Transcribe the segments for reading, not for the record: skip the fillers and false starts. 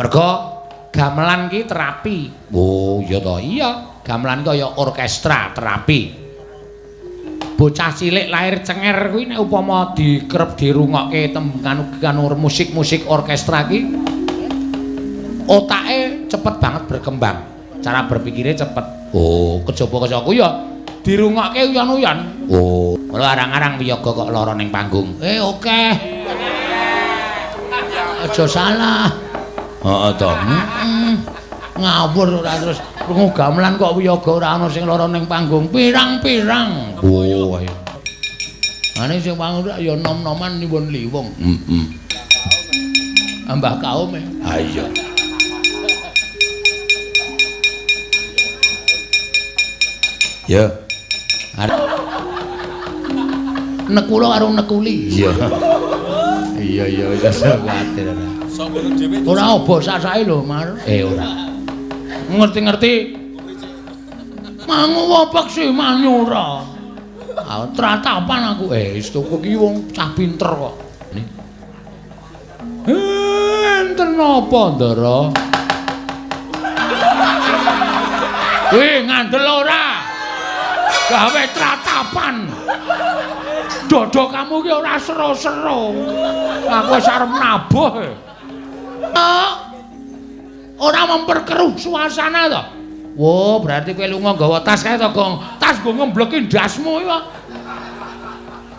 Mergo gamelan ki terapi. Oh, iya to. Iya, gamelan kaya orkestra terapi. Bocah cilik lahir cenger kuwi nek upama dikerep dirungokke tembang musik-musik orkestra ki otake cepet banget berkembang. Cara berpikirnya cepet. Oh, kejaba kesaku ya dirungokke uyan-uyan. Oh, kula arang-arang wiyaga kok lara ning panggung. Oke. Aja salah. Heeh to. Heeh. Ngawur ora terus krungu gamelan kok wiyaga ora ana sing lara ning panggung. Pirang-pirang. Oh, ayo. Ane sing panggung ya nom-noman nyuwun liwung. Heeh. Mbah kaum e. Ha iya. Ya. Nekula karo nekuli. Iya. Iya iya wis kuwatir ora. Ora obo sasake lho, Mar. Ora. Ngerti-ngerti. Mangu apa sih manyura. Ah, tratapan aku. Wis tuku ki wong cah pinter kok. Enten napa, Ndara? Weh, ngandel ora? Gawe tratapan. Dodo kamu ki ora sero-sero. Aku wis arep nabuh. Ora memperkeruh suasana to. Wo, berarti kowe lunga nggawa tas kae to, Gong. Tas nggo ngembleki ndasmu iki kok.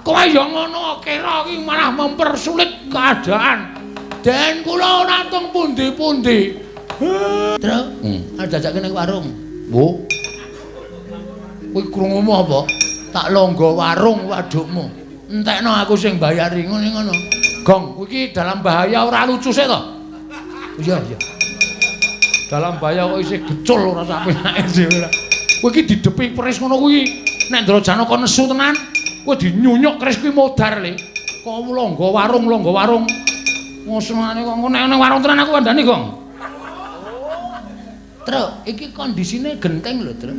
Kowe ya ngono kira iki malah mempersulit keadaan. Den kula ora teng pundi-pundi. Truk, arep jajake ning warung. Wo. Kowe krungumu apa? Tak longgo warung wadukmu. Entekno aku sing bayari ngene ngono. Gong, kowe iki dalam bahaya ora lucu sik to? Iya, iya. Dalam bahaya kok isih gecul ora sak penake dhewe ora. Kowe iki didepi keris ngono kuwi. Nek Ndara Janaka nesu tenan, kowe dinyunyuk keris kuwi modar le. Kok longgo warung, longgo warung. Ngosenane kok nek nang warung tenan aku kandhani, Gong. Truk, iki kondisine genting lho, Truk.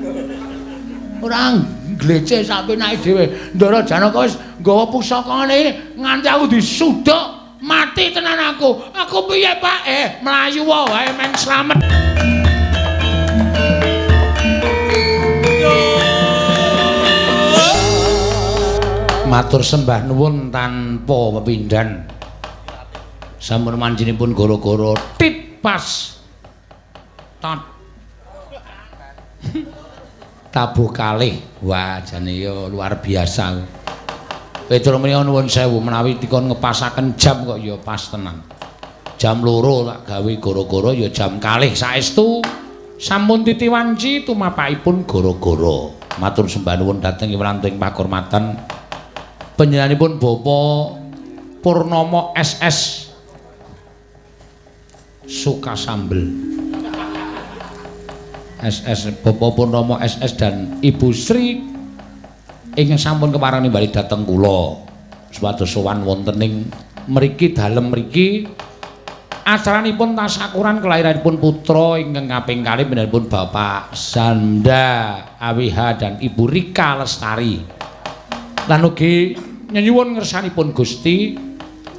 Ora glece sak penake dhewe. Ndara Janaka wis nggawa pusaka ngene nganti aku disuduk mati tenan aku. Aku piye, Pak? Mlayu wae men slamet. Matur sembah nuwun tanpa pepindhan. Sampun manjinipun goro-goro tit pas. Tot. Tabuh kalih. Wah, jane ya luar biasa. Petro menika nuwun sewu menawi dikon ngepasaken jam kok ya pas tenan. Jam 2 tak gawe goro-goro ya jam kalih saestu sampun titiwanci tumapakipun goro-goro. Matur sembah nuwun dhateng iwranting pakurmatan panjenenganipun Bapak Purnomo SS Sukasambel. SS Bapak Purnomo SS dan Ibu Sri ingkang sampun kepareng nimbali dhateng kula supados sowan wonten ing mriki dalem mriki acaranipun tasakuran kelahiranipun putra ingkang kaping kalih panjenenganipun Bapak Sanda Awiha dan Ibu Rika Lestari lan ugi nyenyuwun ngersanipun Gusti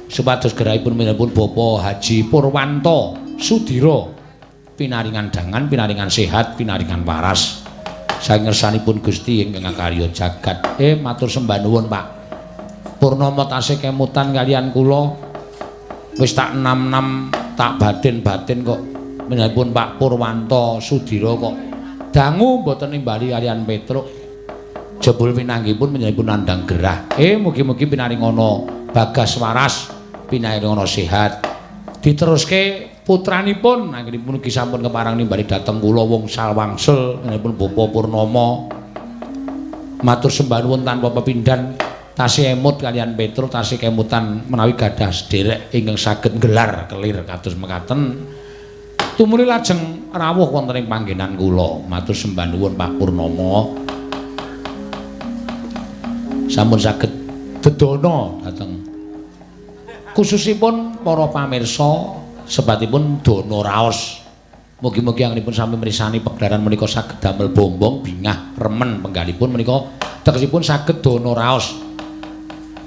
supados gerahipun panjenenganipun Bapak Haji Purwanto Sudiro pinaringan dangan, pinaringan sehat, pinaringan waras. Saking ngersanipun Gusti ingkang akarya jagat. Matur sembah nuwun, Pak. Purnomo tasih kemutan kalian kula. Wis tak enam-enam tak batin-batin kok panjenenganipun Pak Purwanto Sudiro kok dangu mboten nimbali kalian Petruk. Jebul pinanggihipun panjenenganipun nandhang gerah. Mugi-mugi pinaringana bagas waras, pinaringana sehat. Diteruske putranipun anggenipun ugi sampun kepareng nimbali dhateng kula wngsal wangsul anggenipun Bapak Purnomo. Matur sembah nuwun tanpa pepindhan tasih emut kalian Petruk tasih kemutan menawi gadah sederek ingkang saged nggelar kelir kados mekaten. Tumuli lajeng rawuh wonten ing panggenan kula. Matur sembah nuwun Pak Purnomo. Sampun saged dedana dhateng khususipun para pamirsa sebatipun dana raos. Mugi-mugi anggenipun sami mrisani pegelaran menika saged damel bombong bingah remen penggalipun menika tegesipun saged dana raos.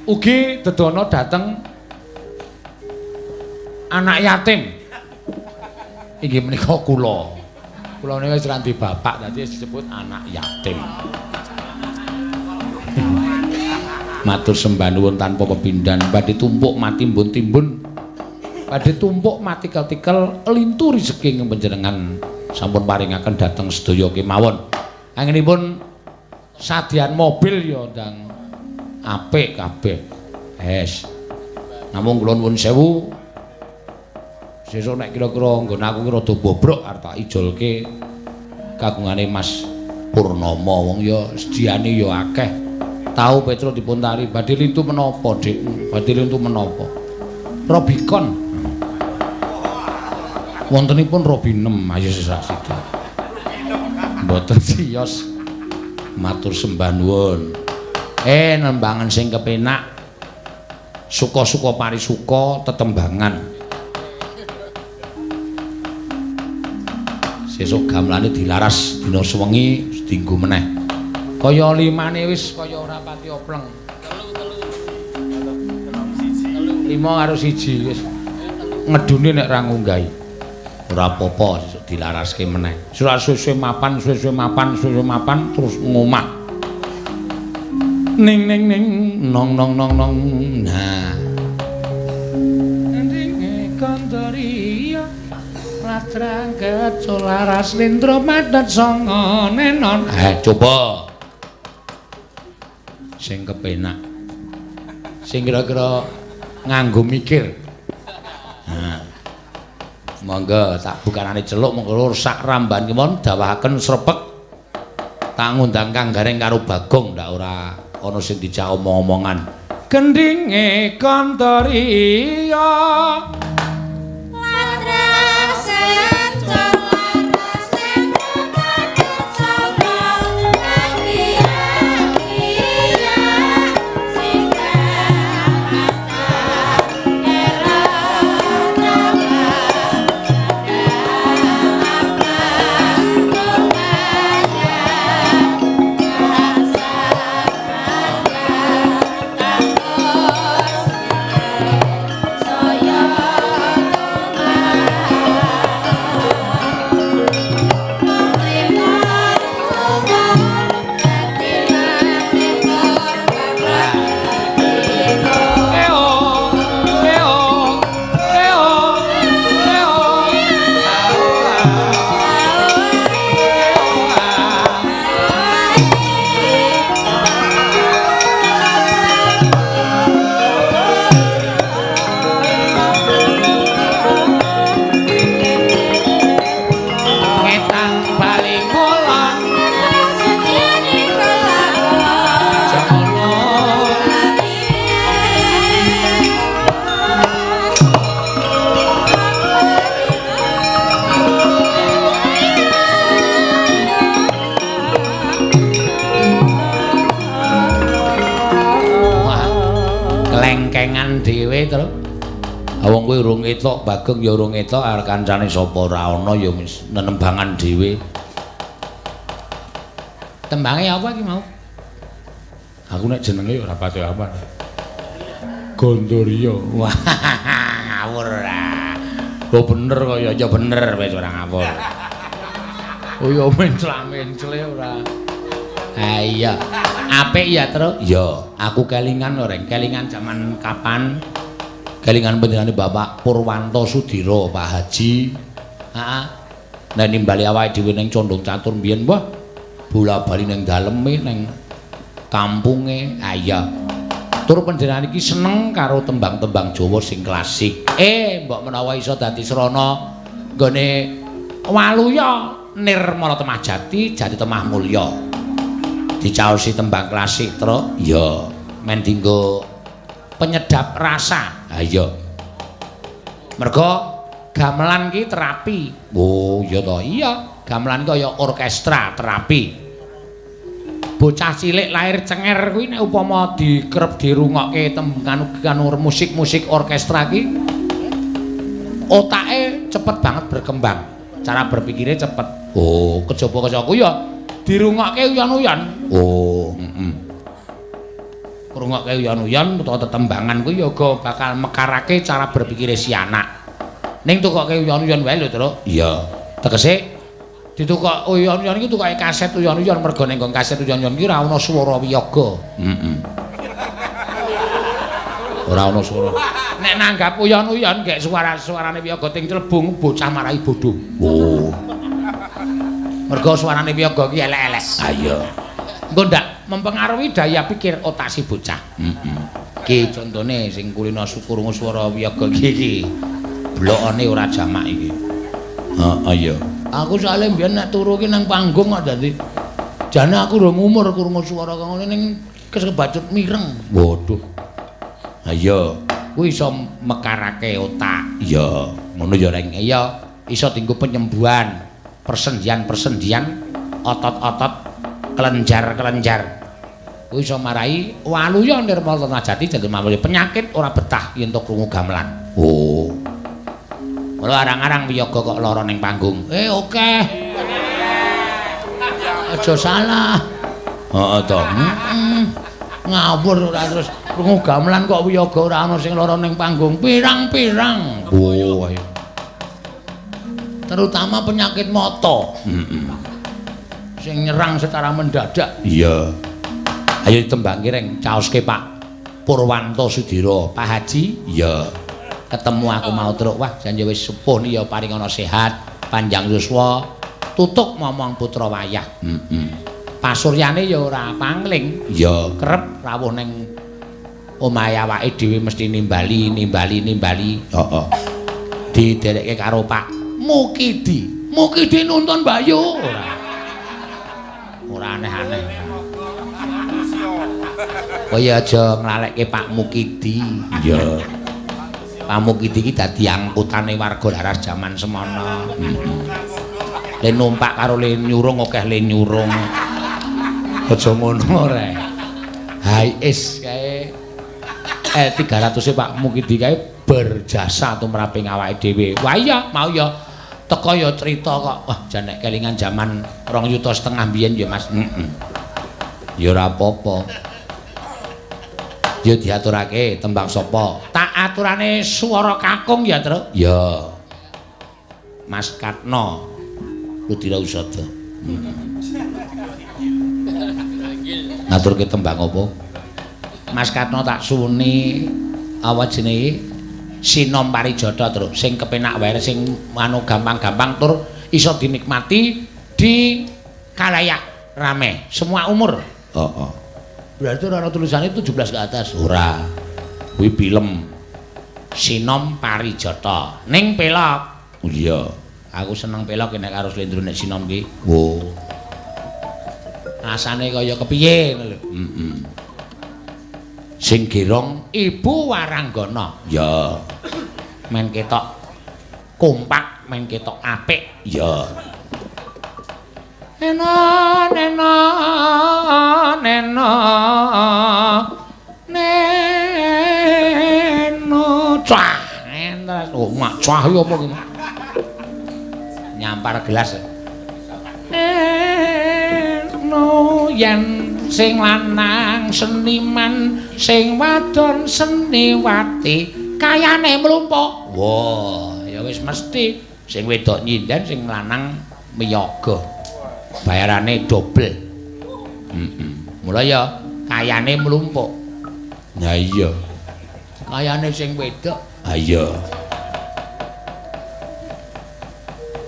Ugi dedana dhateng anak yatim. Inggih menika kula. Kula niku wis ra ndek bapak, dadi disebut anak yatim. Matur sembah nuwun tanpa pepindhan, badhe tumpuk mati timbun-timbun. Badhe tumpuk mati tikel-tikel lintu rezeki ing panjenengan sampun paringaken dhateng sedaya kemawon. Anginipun sadian mobil ya ndang apik kabeh. Es. Namung kula nuwun sewu. Sesuk nek kira-kira nggon aku ki rada bobrok arep tak ijolke kagungane Mas Purnomo, wong ya sediane ya akeh. Tahu Petro dipun tari badhe lintu menapa, Dik? Badhe lintu menapa? Robikon. Wontenipun Robinem, ayo sesah sida. Mboten siyos. Matur sembah nuwun. Nembangan sing kepenak. Suka-suka parisuka tetembangan. Sesuk gamelane dilaras dina suwengi dinggo meneh. Kaya limane wis kaya ora pati opleng. 3 5 karo 1 wis. Ngedune nek ra ngunggahi. Ora apa-apa sesuk dilaraske meneh. Surat suwe-suwe mapan, suwe-suwe mapan, suwe-suwe mapan terus ngomah. Ning ning ning nong nong nong nong. Nah. Ning kandariya latrang kecularas lindro madhet sanga nenon. Coba. Sing kepenak. Sing kira-kira nganggo mikir. Nah. Monggo tak bukanane celuk monggo sak ramban kemawon dawahaken srepek. Tak ngundang Kang Gareng karo Bagong ndak ora ana sing dijak omong-omongan. Gendinge kandariya wong kowe urung ngetok, Bagong ya urung ngetok, arep kancane sapa ora ana ya wis nenembangan dhewe. Tembange apa iki mau? Aku nek jenenge ya ora pati apa. Gondoriya. Wah, ngawur ora. Oh bener kaya ya bener wis ora ngawur. Oh ya mencla-mencle ora. Ha iya. Apik ya, Tru? Ya, aku kelingan lho, Reng. Kelingan jaman kapan? Kelingan panjenengane Bapak Purwanto Sudiro, Pak Haji. Heeh. Nek nimbali awake dhewe ning Condong Catur mbiyen, wah, bola-bali ning daleme, ning kampunge. Ha iya. Tur panjenengan iki seneng karo tembang-tembang Jawa sing klasik. Mbok menawa iso dadi srana nggone Waluya Nirmala Temah Jati, Jati Temah Mulya. Dicaosi tembang klasik, Tru. Iya, men dinggo penyedap rasa. Ha iya. Mergo gamelan ki terapi. Oh, iya to. Iya, gamelan kaya orkestra terapi. Bocah cilik lahir cenger kuwi nek upama dikerep dirungokke kanu musik-musik orkestra ki otake cepet banget berkembang. Cara berpikirnya cepet. Oh, kejaba kancaku ya dirungokke uyan-uyan. Oh, heeh. Ngrungokke uyan-uyan utawa tetembangan kuwi ya uga bakal mekarake cara berpikire si anak. Ning tukoke uyon-uyon wae lho, Truk. Iya. Tegese ditukok uyon-uyon iki tukoke kaset uyon-uyon mergo ning nggon kaset uyon-uyon iki ora ana swara wiyaga. Heeh. Ora ana swara. Nek nanggap uyon-uyon gek suara-suarane wiyaga ting clebung bocah marai bodho. Oh. Mergo suarane wiyaga ki elek-elek. Ha iya. Engko ndak mempengaruhi daya pikir otak si bocah. Heeh. Iki contone sing kulino krungu swara wiyaga iki. Blokane ora jamak iki. Heeh iya. Aku soalé mbiyen nek turu ki nang panggung kok dadi jane aku rong umur krungu swara kaya ngene ning kebacut mireng. Waduh. Ha iya, kuwi iso mekarake otak. Iya, ngono ya Reng. Iya, iso dienggo penyembuhan persendian-persendian otot-otot kelenjar-kelenjar. Kuwi iso marai waluya nirmala tanah jati jantung mamuli penyakit ora betah yen to krungu gamelan. Oh. Mula arang-arang wiyaga kok lara ning panggung. Eh, oke. Aja salah. Heeh to. Heeh. Ngawur ora terus krungu gamelan kok wiyaga ora ana sing lara ning panggung. Pirang-pirang. Oh, ayo. Terutama penyakit mata. Heeh. Sing nyerang secara mendadak. Iya. Ayo ditembangke Reng, caoske Pak Purwanto Sudira. Pak Haji? Iya. Ketemu aku mau truk, wah jan wis sepuh ni ya paring ana sehat, panjang yuswa, tutuk momong putra wayah. Heeh. Pasuryane ya ora pangling. Iya, kerep rawuh ning omahe awake dhewe mesti nimbali, nimbali, nimbali. Heeh. Diderekke karo Pak Mukidi. Mukidi nuntun Bayu ora. Ora aneh-aneh. Kowe aja nglalekke Pak Mukidi. Iya. Pak Mukidi iki dadi angkutane warga laras jaman semono. Heeh. Le numpak karo le nyurung akeh le nyurung. Aja ngono rek. Hai is kae 300 Pak Mukidi kae berjasa tumraping awake dhewe. Wah iya, mau ya teko ya cerita kok. Wah, jan nek kelingan jaman 2,5 yuta mbiyen ya Mas. Heeh. Ya ora apa-apa. Ya diaturake tembang sapa? Tak aturane swara kakung ya, Truk. Ya. Mas Katno Ludira Usada. Ngaturke tembang apa? Mas Katno tak suwuni apa jenenge? Sinom Parijata, Truk. Sing kepenak wae sing anu gampang-gampang tur iso dinikmati di kalayak rame semua umur. Heeh. Berarti ora ana tulisane 17 ke atas. Ora. Kuwi film Sinom Parijata. Ning pelok. Oh iya. Aku seneng pelok nek karo slendro nek sinom ki. Oh. Rasane kaya kepiye ngono lho. Heeh. Sing gerong Ibu Waranggana. Ya. Men ketok kompak, men ketok apik. Ya. Nena nena nena neno cah entres. Oh mak cah iki apa ki? Nyampar gelas. Neno yen sing lanang seniman, sing wadon seniwati, kayane mlumpuk. Wah, ya wis mesti sing wedok nyinden, sing lanang miyaga. Bayarane dobel. Heeh. Mula ya kayane mlumpuk. Ya iya. Kayane sing wedok. Ha iya.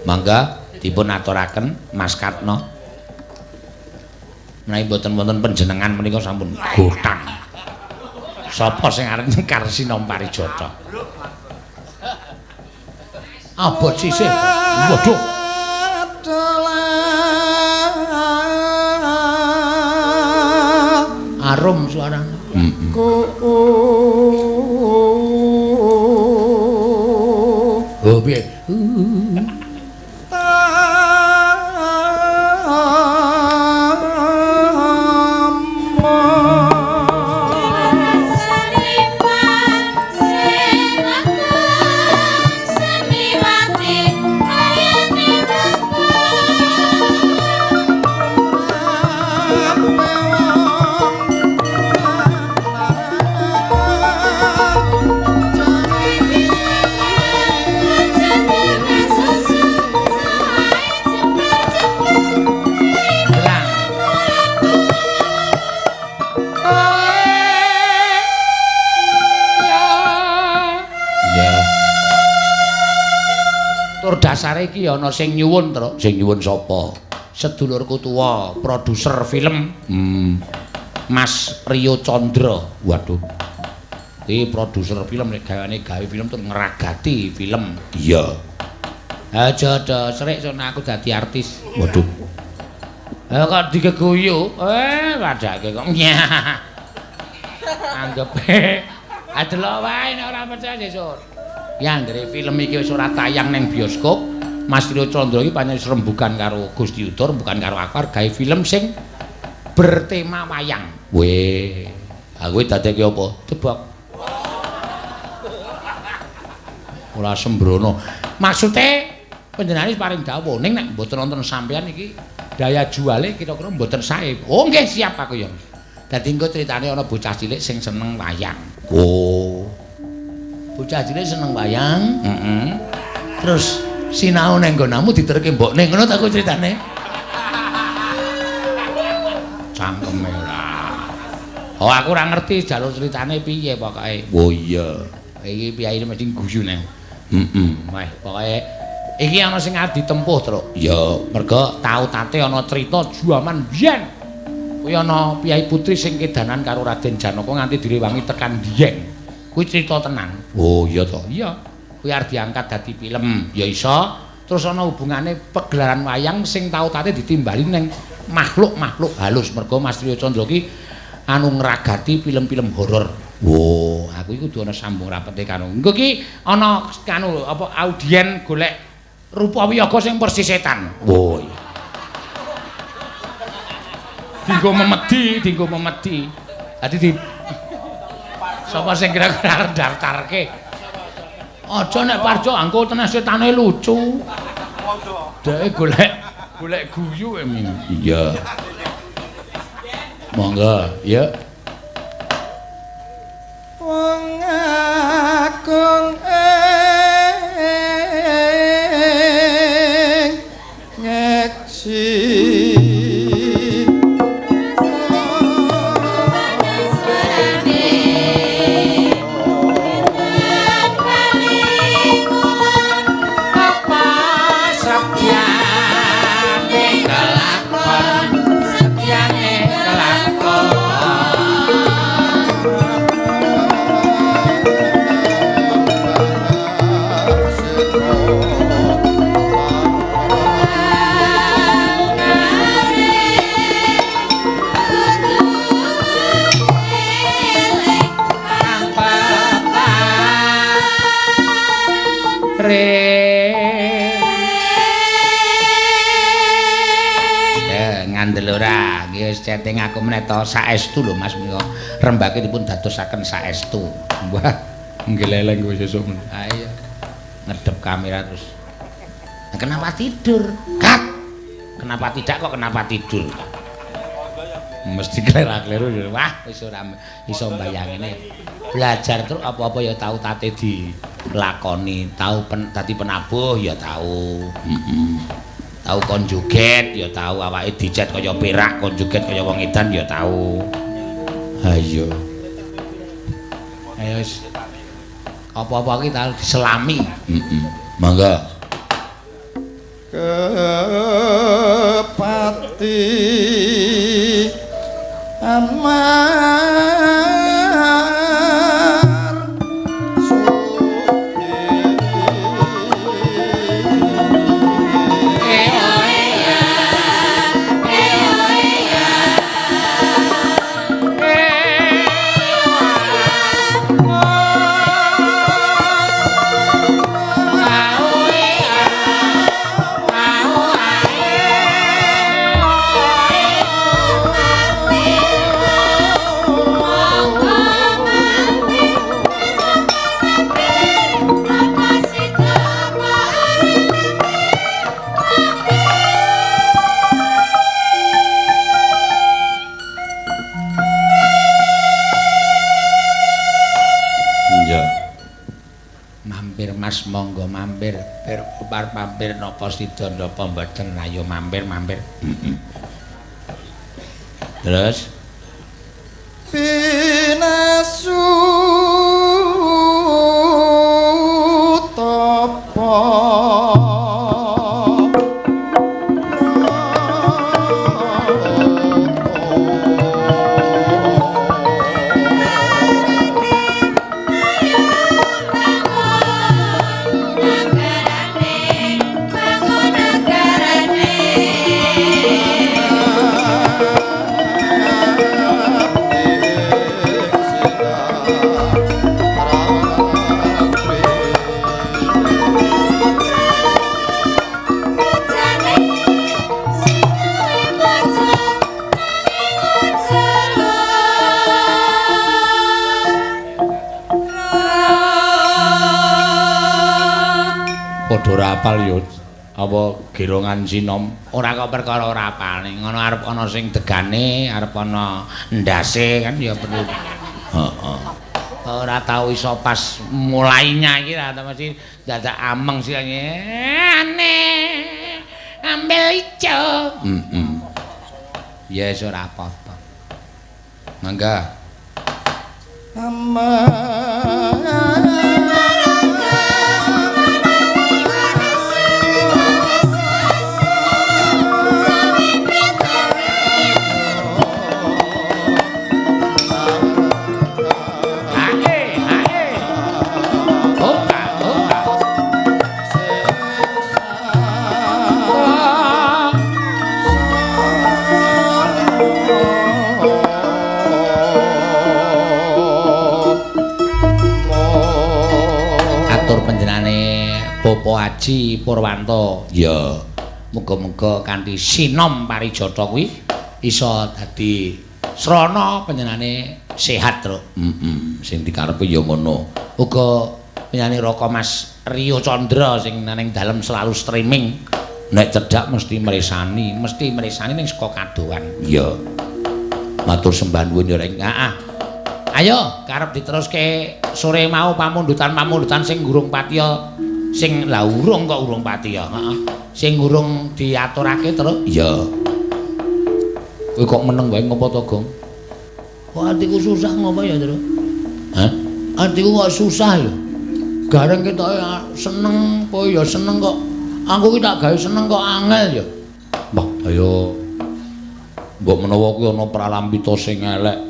Mangga dipun aturaken Mas Katno. Menawi mboten wonten panjenengan menika sampun gotang. Sapa sing arep nyekar Sinom Parijata? Abot sisih. Waduh. Arum suarane. Heeh. Oh piye? Jani Tur dasare iki ana sing nyuwun, Truk. Sing nyuwun sapa? Sedulurku tuwa, produser film. Mas Rio Chandra. Waduh. Iki produser film nek gaweane gawe film tur ngragati film. Iya. Aja do srik sono aku dadi artis. Waduh. Kok digeguyu? Padake kok. Anggepe adelok wae nek ora percaya sesuk. Ya anggere film iki wis ora tayang ning bioskop, Mas Rio Chandra iki pancen rembugan karo Gusti Yuda, rembugan karo aku gawe film sing bertema wayang. Weh, aku dadekke apa? Tebak. Ora sembrono. Maksude panjenengane paring dawuh ning nek mboten wonten sampeyan iki daya juale kira-kira mboten sae. Oh nggih siap aku ya. Dadi engko critane ana bocah cilik sing seneng wayang. Oh. Bocah cilik seneng wayang, heeh. Terus sinau nang nggonamu diterke mbokne ngono ta kuwi critane? Cangkeme ora. Oh aku ora ngerti jalur critane piye pokoke. Oh iya. Iki piyayine mesti guyu nang. Heeh. Wah, pokoke iki ana sing arep ditempuh, Truk. Ya, mergo tau tate ana crita jaman biyen. Kuwi ana piyai putri sing kedanan karo Raden Janaka nganti direwangi tekan Dieng. Kuwi crita tenan. Oh iya to. Iya. Kuwi arep diangkat dadi film. Ya iso. Terus ana hubungane pegelaran wayang sing tau tate ditimbali ning makhluk-makhluk halus. Mergo Mas Rio Chandra ki anu ngragati film-film horor. Oh, aku iki kudu ana sambung rapete karo. Engko ki ana kanu apa audien golek rupa wiyaga sing persis setan. Oh iya. Dinggo memedi, dinggo memedi. Dadi di sapa sing kira-kira arep daftarke? Aja nek Parjo angko tenan setane lucu. Dheke golek golek guyu emi. Iya. Monggo, ya. Wong agung ing ngeksi Chatting aku meneh to saestu lho Mas menika rembake dipun dadosaken saestu. Wah, ngeleleng kowe sesuk men. Ayo ngedep kamera terus. Nah, kenapa tidur? Kat. Kenapa tidak kok kenapa tidur? Mesti kleru-kleru. Wah, wis ora iso mbayangene. Belajar terus apa-apa ya tau tate dilakoni, tau dadi penabuh ya tau. Heeh. Tau kon joget ya tau, awake dicet kaya perak kon joget kaya wong edan ya tau. Ayo. Ayo wis. Apa-apa iki tau diselami. Heeh. Monggo. Kepati amar Mas monggo mampir, pir mampir napa sida napa mboten, ayo mampir mampir. Terus pinasu tapa. Padha ora apal ya apa gerongan sinom. Ora kok perkara ora apal ning ngono arep ana sing degane, arep ana ndase kan ya perlu. Heeh. Ora tau iso pas mulainya iki ra mesti dadak ameng sih aneh. Ambil ijo. Heeh. Ya wis ora apa-apa. Mangga. Bapak Haji Purwanto. Ya, muga-muga kanthi sinom parijata kuwi iso dadi srana panjenengane sehat, Truk. Heeh, sing dikarepe ya ngono. Uga panjenengane Raka Mas Rio Chandra sing nang dalem selalu streaming. Nek cedhak mesti mresani ning saka kadohan. Iya. Matur sembah nuwun ya reng. Heeh. Ayo, karep diteruske sore mau pamundutan-pamundutan sing gurung patiya sing lah urung kok urung pati ya, heeh. Sing urung diaturake terus. Iya. Kowe kok meneng wae ngopo to, Gong? Kok atiku susah ngopo ya, Tru? Hah? Atiku kok susah ya. Gareng ketoke seneng, kowe ya seneng kok. Aku ki tak gawe seneng kok angel ya. Mbah, ayo. Mbok menawa kuwi ana pralampita sing elek.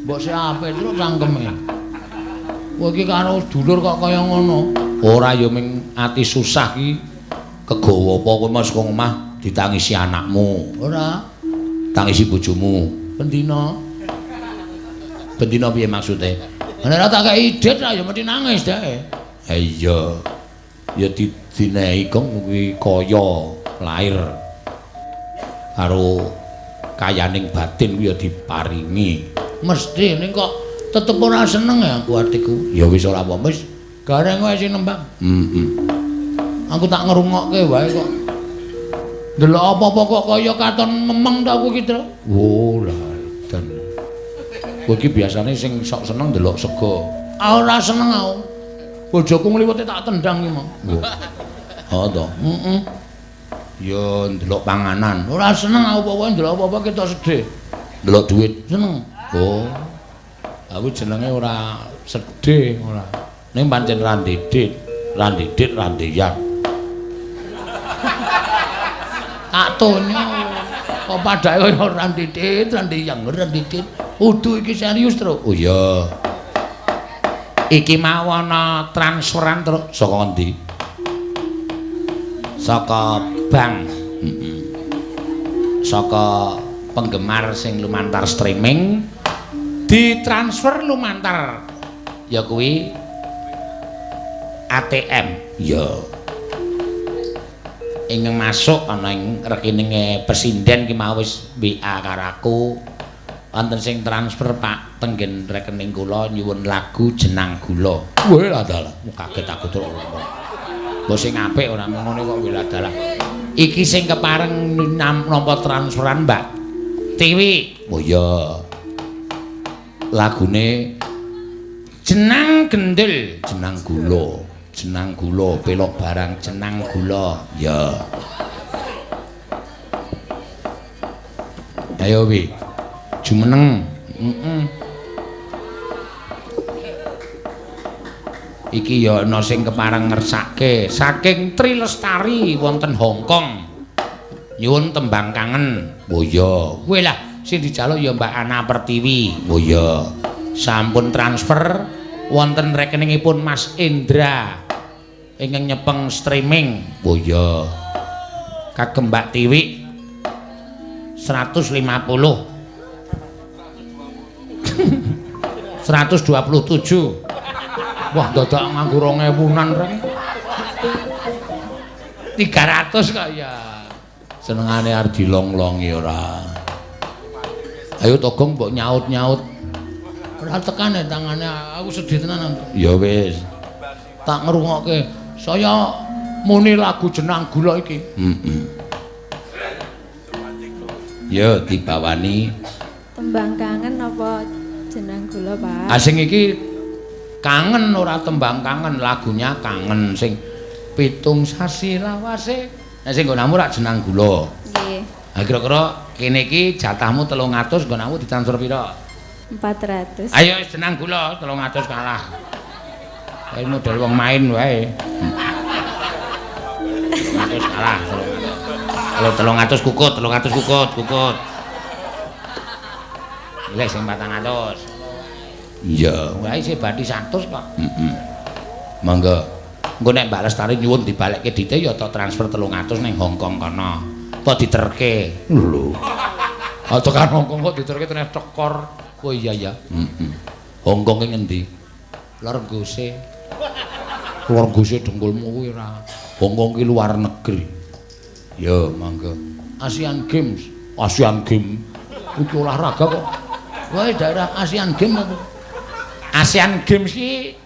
Mbok sing apik terus cangkeme. Kowe iki karo dulur kok kaya ngono. Ora ya ming ati susah ki kegawa apa kowe mas saka omah ditangisi anakmu. Ora. Tangisi bojomu. Bendina. Bendina piye maksude? Nek ora tak kei dit ya mesti nangis dhek. Ha iya. Ya dinehi Gong kuwi kaya lair karo kayaning batin kuwi ya diparingi. Mesti ning kok tetep ora seneng ya aku atiku. Ya wis ora apa-apa wis. Gareng wae sing nembang. Heeh. Aku tak ngrungokke wae kok. Ndelok apa-apa kok kaya katon memeng ta aku iki, Tru. Oh, lah edan. Kowe iki biasane sing sok seneng ndelok sego. Ora seneng aku. Bojoku ngliwete tak tendang iki mau. Oh to. Heeh. Ya ndelok panganan. Ora seneng aku pokoke ndelok apa-apa ketok sedih. Ndelok duit seneng. Oh. Aku jenenge ora sedih ora. Ning pancen ra ndidit, ra ndidit ra ndeyang. Tak tonyo. Kok padake kaya ora ndidit, ra ndeyang, ora ndidit. Udu iki serius, Tru. Oh iya. Iki mau ana transferan, Tru. Saka ngendi? Saka bank. Heeh. Saka penggemar sing lumantar streaming ditransfer lumantar ya kuwi ATM. Ya. Ingkang masuk ana ing rekeninge pesinden ki mau wis WA karo aku. Wonten sing transfer Pak tenggen rekening kula nyuwun lagu Jenang Gula. Weh lah dalah, kaget aku terus. Mbok sing apik ora ngene kok weh lah dalah. Iki sing kepareng nampa transferan Mbak Tiwi. Oh iya. Lagune Jenang Gendul, Jenang Gula, Jenang Gula, pelok barang Jenang Gula. Ya. Ayo wi. Jumeneng. Heeh. Iki ya ana sing kepareng ngersake saking Tri Lestari wonten Hong Kong. Nyuwun tembang kangen. Oh iya. Kowe lah sing dijaluk ya Mbak Ana Pertiwi. Oh iya. Sampun transfer wonten rekeningipun Mas Indra ingkang nyepeng streaming. Oh iya. Kagem Mbak Tiwi 150. 127. Wah, dadak nganggo 2000-an reng. 300 kok ya. Senengane arep dilong-longi ora. Ayo Togong mbok nyaut-nyaut. Ora tekane tangane, aku sedih tenan. Ya wis. Tak ngrungokke. Saya Muni lagu jenang gula iki. Heeh. Ya dibawani tembang kangen apa jenang gula, Pak? Ah sing iki kangen ora tembang kangen, lagunya kangen sing 7 sasi lawase. Nek sing nggonamu rak jenang gula. Nggih. Ha kira-kira kene iki jatahmu 300, nggonamu ditransfer pira? 400. Ayo wis jenang gula 300 kalah. Kayak model wong main wae. 300 kalah. Kalau 300 kukut, 300 kukut, kukut. Wis sing 400. Iya, wae isih bathi 100 kok. Heeh. Monggo. Engko nek Mbak Lestari nyuwun dibalekke dite ya tak transfer 300 ning Hong Kong kono. Apa diterke? Lho. Ah tekan Hong Kong kok diterke tenan tekor. Oh iya ya. Heeh. Hong Kong ki ngendi? Lor Gose. Lor Gose dengkulmu kuwi ora. Hong Kong ki luar negeri. Ya, monggo. Asian Games. Asian Games. Iki olahraga kok. Wae daerah Asian Games apa? Asian Games ki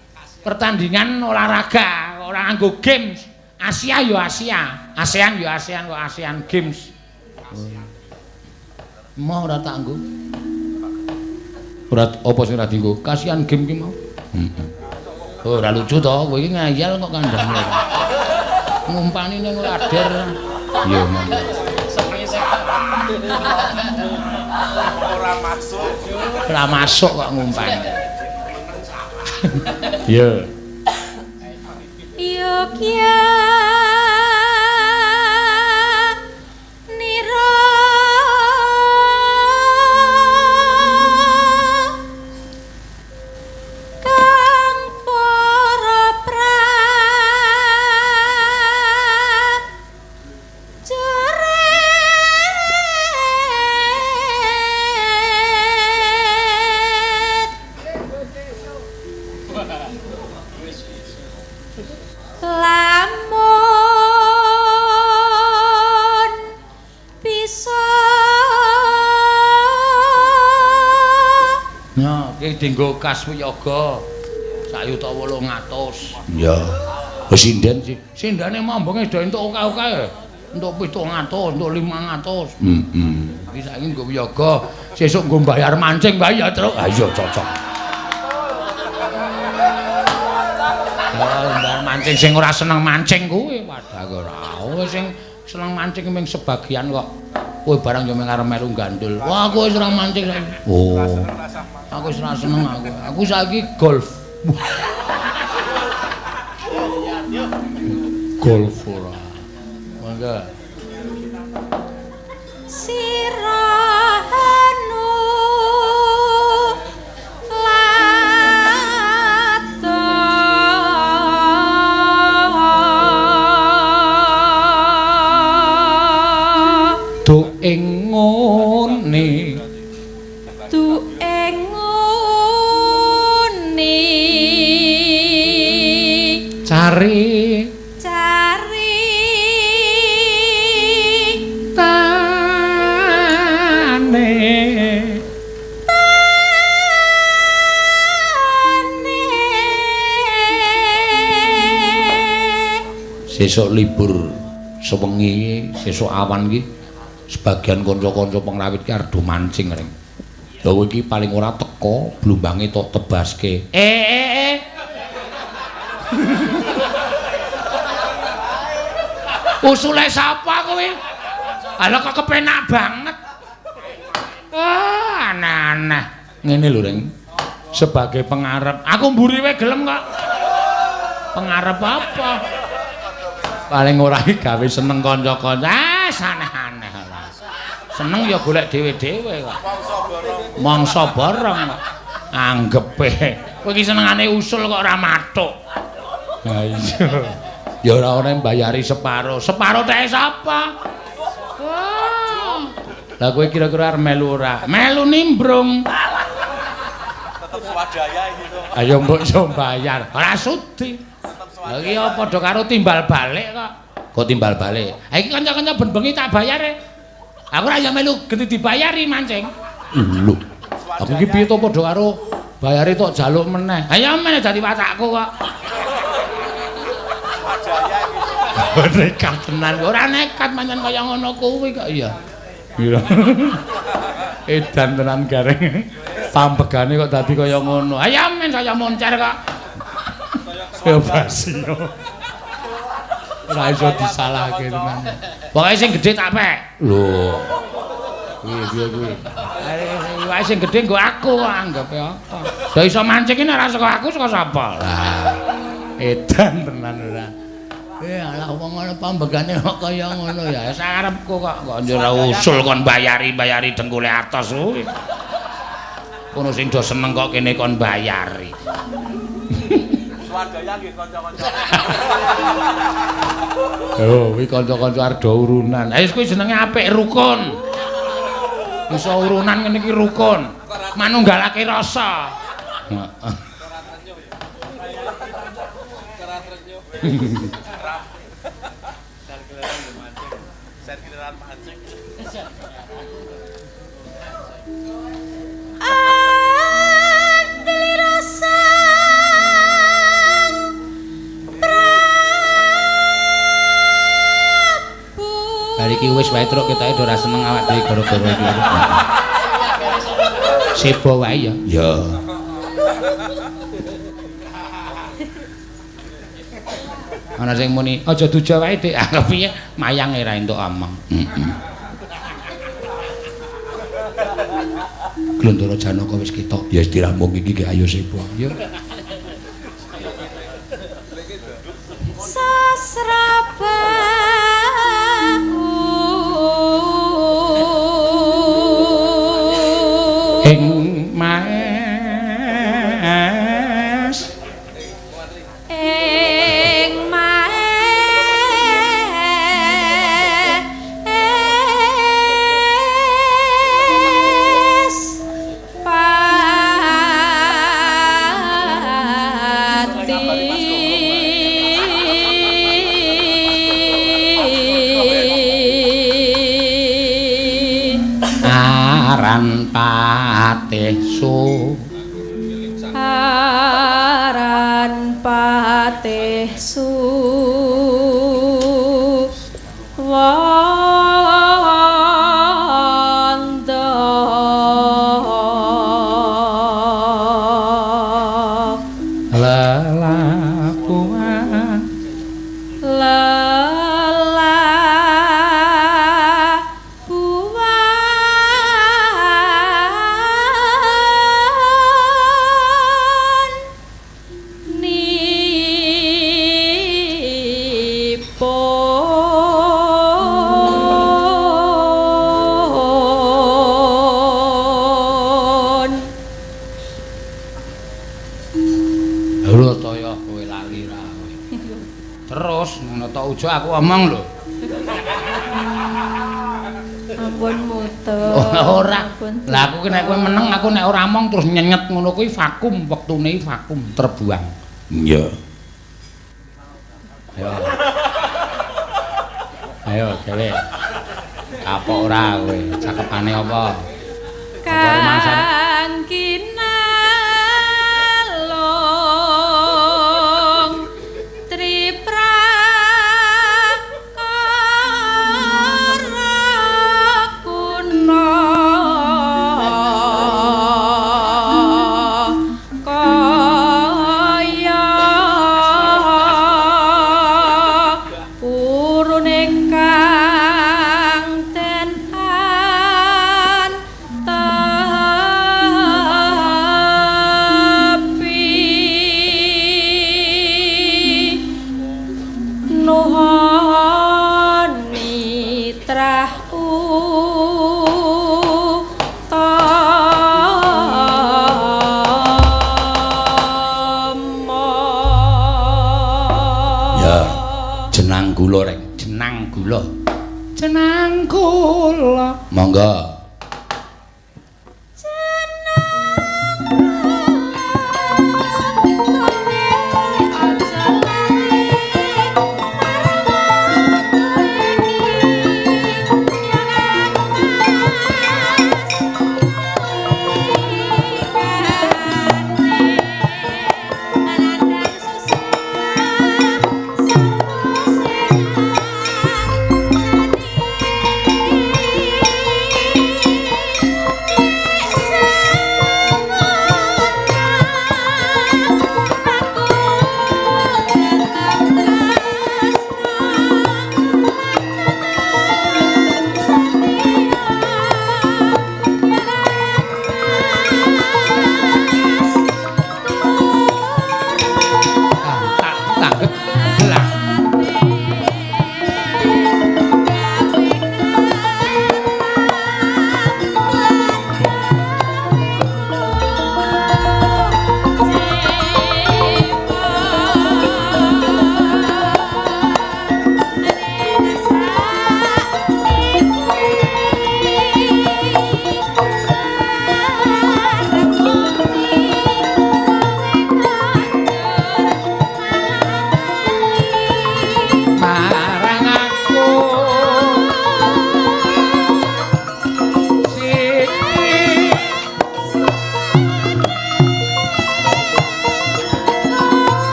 pertandingan olahraga, ora nganggo games. Asia ya Asia, ASEAN ya ASEAN kok Asian Games. Mau ora tak nggo. Ora apa sing ora dienggo? Kasihan game ki mau. Heeh. Oh, ora lucu to, kowe iki ngayal kok kandhane. Ngumpani ning lader. Iya, monggo. Ora masuk. Ora masuk kok ngumpani. Iya. Yogya nira kang para prajurit lamun bisa. Nah, iki dienggo kas wiyaga 1.800.000. Iya. Wis sinden sih. Sindane mambunge do entuk akeh-akeh. Entuk 700, entuk 500. Heeh. Iki saiki nggo wiyaga, sesuk nggo bayar mancing wae ya, Truk. Ha iya cocok. Bayar mancing sing ora seneng mancing kuwi padha ora. Sing seneng mancing mung sebagian kok. Kowe barang yo mung arep melu gandul. Wah, aku wis ora mancing saiki. Oh. Aku wis ora seneng aku. Aku saiki golf. Golf ora. Mangga. Sirahanu lata du ing ngene, du ing ngene, cari cari tane tane. Sesuk libur sewengi, sesuk awan iki sebagian kanca-kanca pengrawit ki arep do mancing reng. Lha kowe iki paling ora teko blumbange tok tebaske. Usule sapa kowe? Ala kok kepenak banget. Ah, aneh-aneh. Ngene lho, Reng. Sebagai pengarep, aku mburi wae gelem kok. Pengarep apa? Paling ora iki gawe seneng kanca-kanca. Ah, aneh-aneh ora. Seneng ya golek dhewe-dhewe kok. Mangsa borong kok. Anggepe. Kowe iki senengane usul kok ora mathuk. Ha iya. Ya ora ana mbayari separo. Separo teke sapa? Wah. Lah kowe kira-kira arep melu ora? Melu nimbrung. Tetep swadaya iki to. Ayo mbok iso bayar. Ora sudi. Lah iki ya padha karo timbal balik kok. Kok timbal balik? Ha iki kanca-kanca ben bengi tak bayar e. Aku ora ya melu genti dibayari mancing. Lho. Aku iki piye to padha karo bayare tok jaluk meneh. Ha ya meneh dadi wacakku kok. Swadaya iki. Nekat tenan. Ora nekat pancen kaya ngono kuwi kok iya. Iya. Edan tenan Gareng. Pambegane kok dadi kaya ngono. Ayo men saya moncer kok. Ya basio. Ora iso disalahke tenan. Pokoke sing gedhe tak pek. Lho. Piye piye kuwi? Wae sing gedhe nggo aku kok anggape apa. Lah iso mancing iki ora saka aku saka sapa? Lah. Edan tenan ora. Alah wong ngono pambegane kok kaya ngono ya. Sakarepku kok kok njur usul kon bayari-bayari dengkule atos kuwi. Kono sing do seneng kok kene kon bayari. Swadaya nggih kanca-kanca. Oh, kuwi kanca-kanca arep do urunan. Ayo kuwi jenenge apik rukun. Iso urunan ngene iki rukun. Manunggalake rasa. Heeh. Iki wis wae truk ketoke ora seneng awak dhewe gara-gara iki. Sebo wae ya. Ya. Ana sing muni aja duja wae Dik. Ah piye mayang ora entuk omong. Heeh. Glondoro Janaka wis ketok. Ya wis dirampung iki ayo sebo. Ya. Ing Mas ing Mas pati aran patih su aran patih su wanda lelakuan Ujo aku omong lho. Ampun mutu. Ora. Lah aku ki nek kowe meneng aku nek ora omong terus nyenyet ngono kuwi vakum, wektune vakum terbuang. Iya. Ayo. Ayo gawe. Kapok ora kowe, cakepane apa? Apa rumangsane? Kang kinalung tripra gula reng, jenang gula. Jenang gula. Monggo. Anandang susah.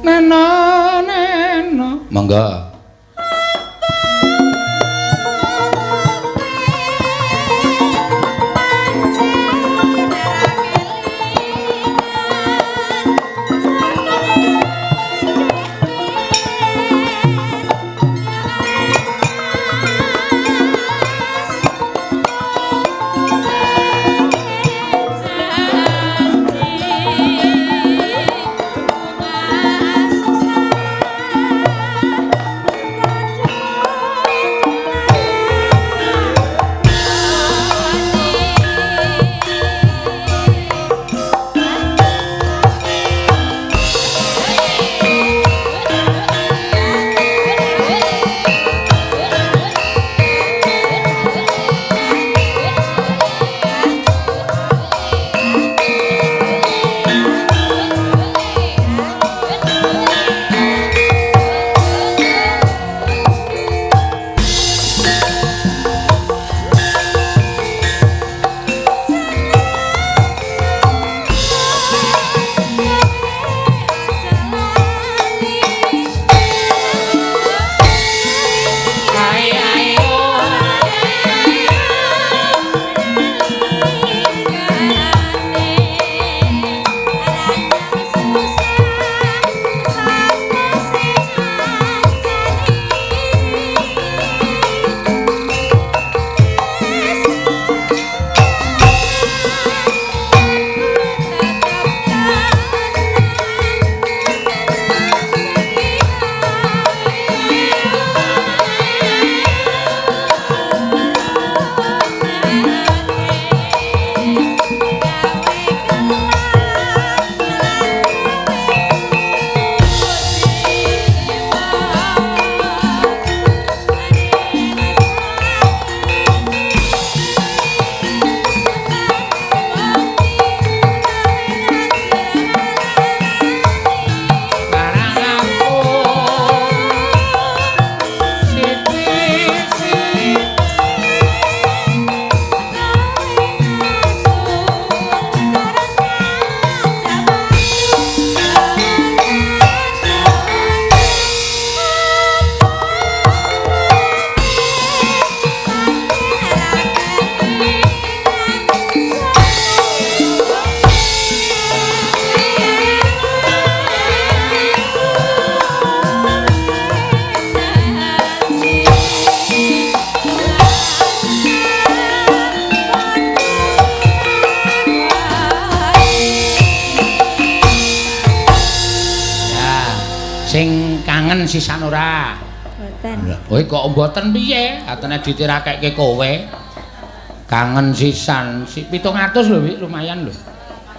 Neno neno. Monggo. Sisan ora? Mboten. Kowe kok mboten piye? Atene ditirakekke kowe. Kangen sisan 700 lho, Wik, lumayan lho.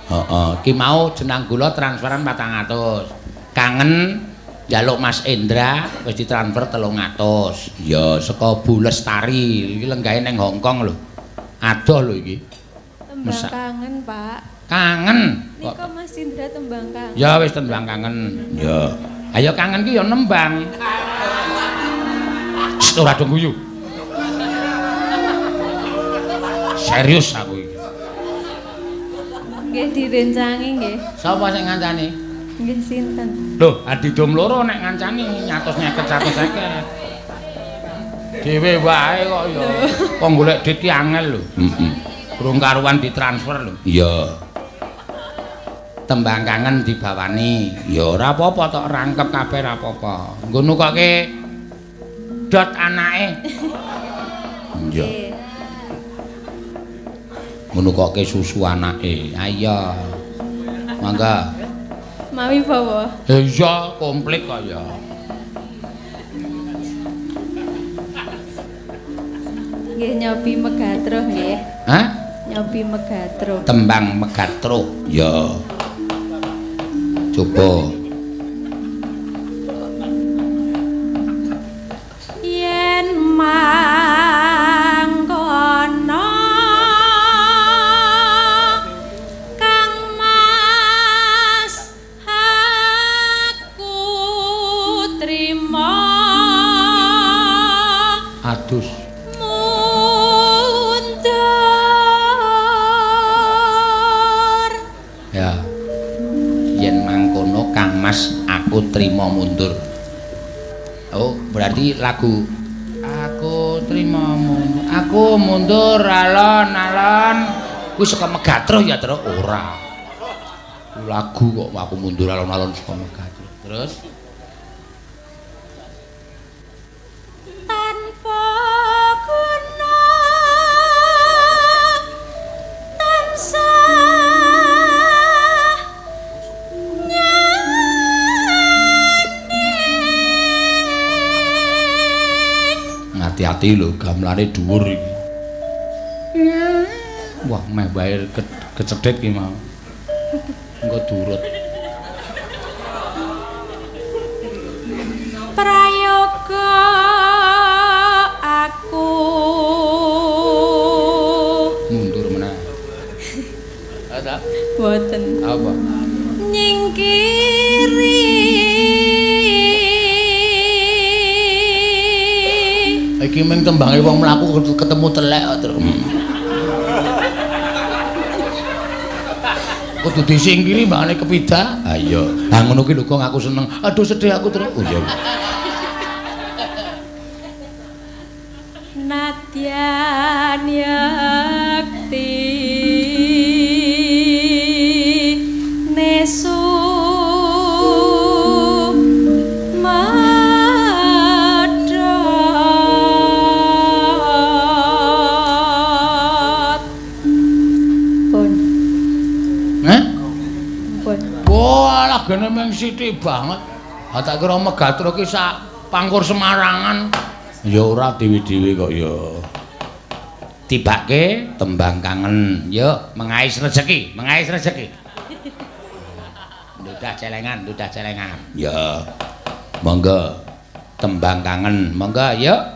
Heeh, iki mau jenang gula transferan 400. Kangen njaluk Mas Indra wis ditransfer 300. Ya saka Bu Lestari, iki lenggahe ning Hong Kong lho. Adoh lho iki. Tembang kangen, Pak. Kangen. Nika Mas Indra tembang kangen. Ya wis tembang kangen. Ya. Ayo kangen ki ya nembang. Ora dong guyu. Serius aku iki. Nggih direncangi nggih. Sapa sing ngancani? Nggih sinten? Lho, adidom loro nek ngancani 150 150. Dhewe wae kok ya. Kok golek duit ki angel lho. Heeh. Durung karuan ditransfer lho. Iya. Tembang kangen dibawani. Ya ora apa-apa tok rangkep kabeh ora apa-apa. Nggo nukoke dot anake. Iya. Nggo nukoke susu anake. Ayo. Mangga. Mawi bawa. Ya iya, komplit kok ya. Nggih nyobi Megatruh nggih. Hah? Nyobi Megatruh. Tembang Megatruh. Ya. Coba. Yen mangkono Kang Mas aku trima adus mundur. Ya. Yen mangkono Kang Mas Aku trimo mundur. Oh, berarti lagu Aku trimo mundur. Aku mundur alon-alon. Kuwi saka Megatruh ya, Truk? Ora. Lagu kok aku mundur alon-alon saka Megatruh. Terus tanpa guna tansah hati-hati lho, gamelane dhuwur iki. Wah, meh wae kecedhit ki mau. Engko durut. Prayoga aku mundur meneh. Ada? Mboten. Apa? Nyingkiri. Iki mung tembange wong mlaku ketemu telek kok, Truk. Kudu disingkiri mbakane kepidak. Ha iya. Ha ngono ki lho kok aku seneng. Aduh sedih aku, Truk. Oh iya. Nadyan yakti nesu Gene mung sithik banget. Ha tak kira Megatruh ki sak pangkur Semarangan. Ya ora dewi-dewi kok ya. Tibake tembang kangen. Yo mengais rezeki, mengais rezeki. Ndudah celengan, ndudah celengan. Ya. Monggo tembang kangen. Monggo yo. Yeah.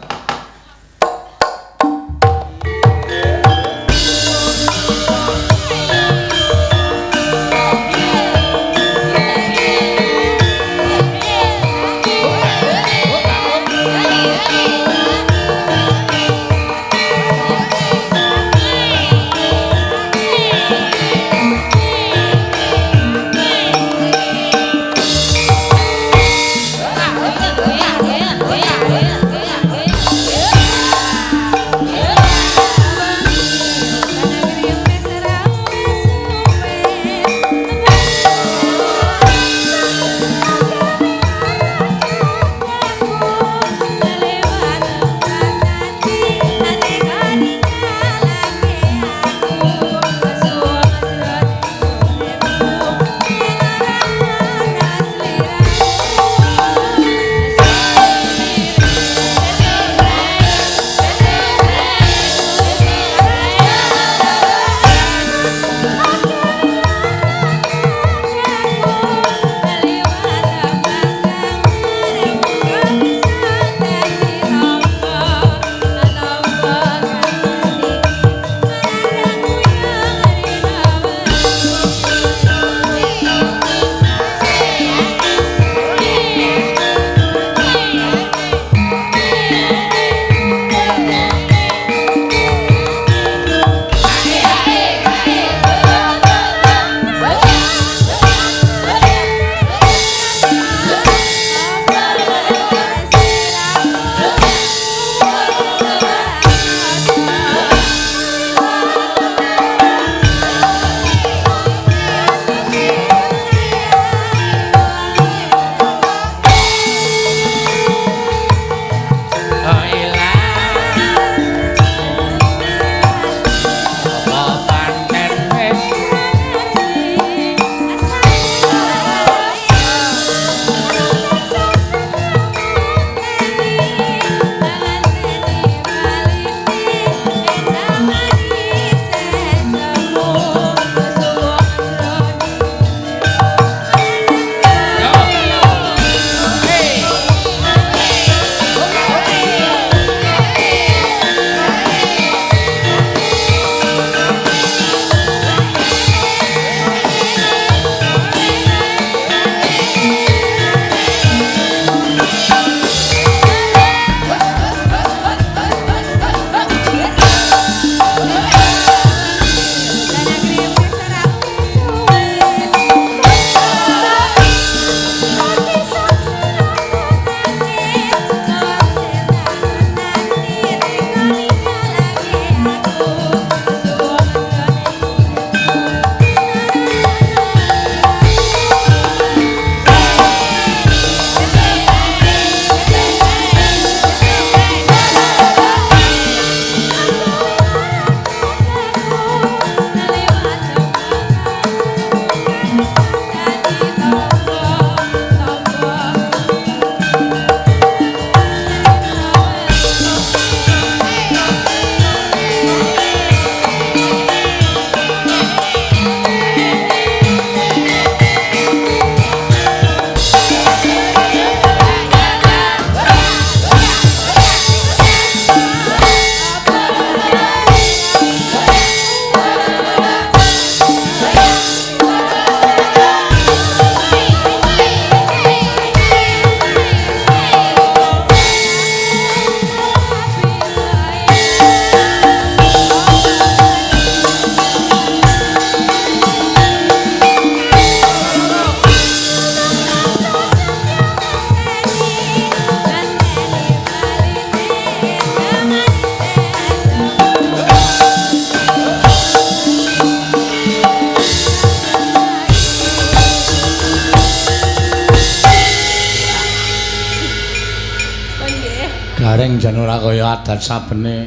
Gareng jan ora kaya adat sabene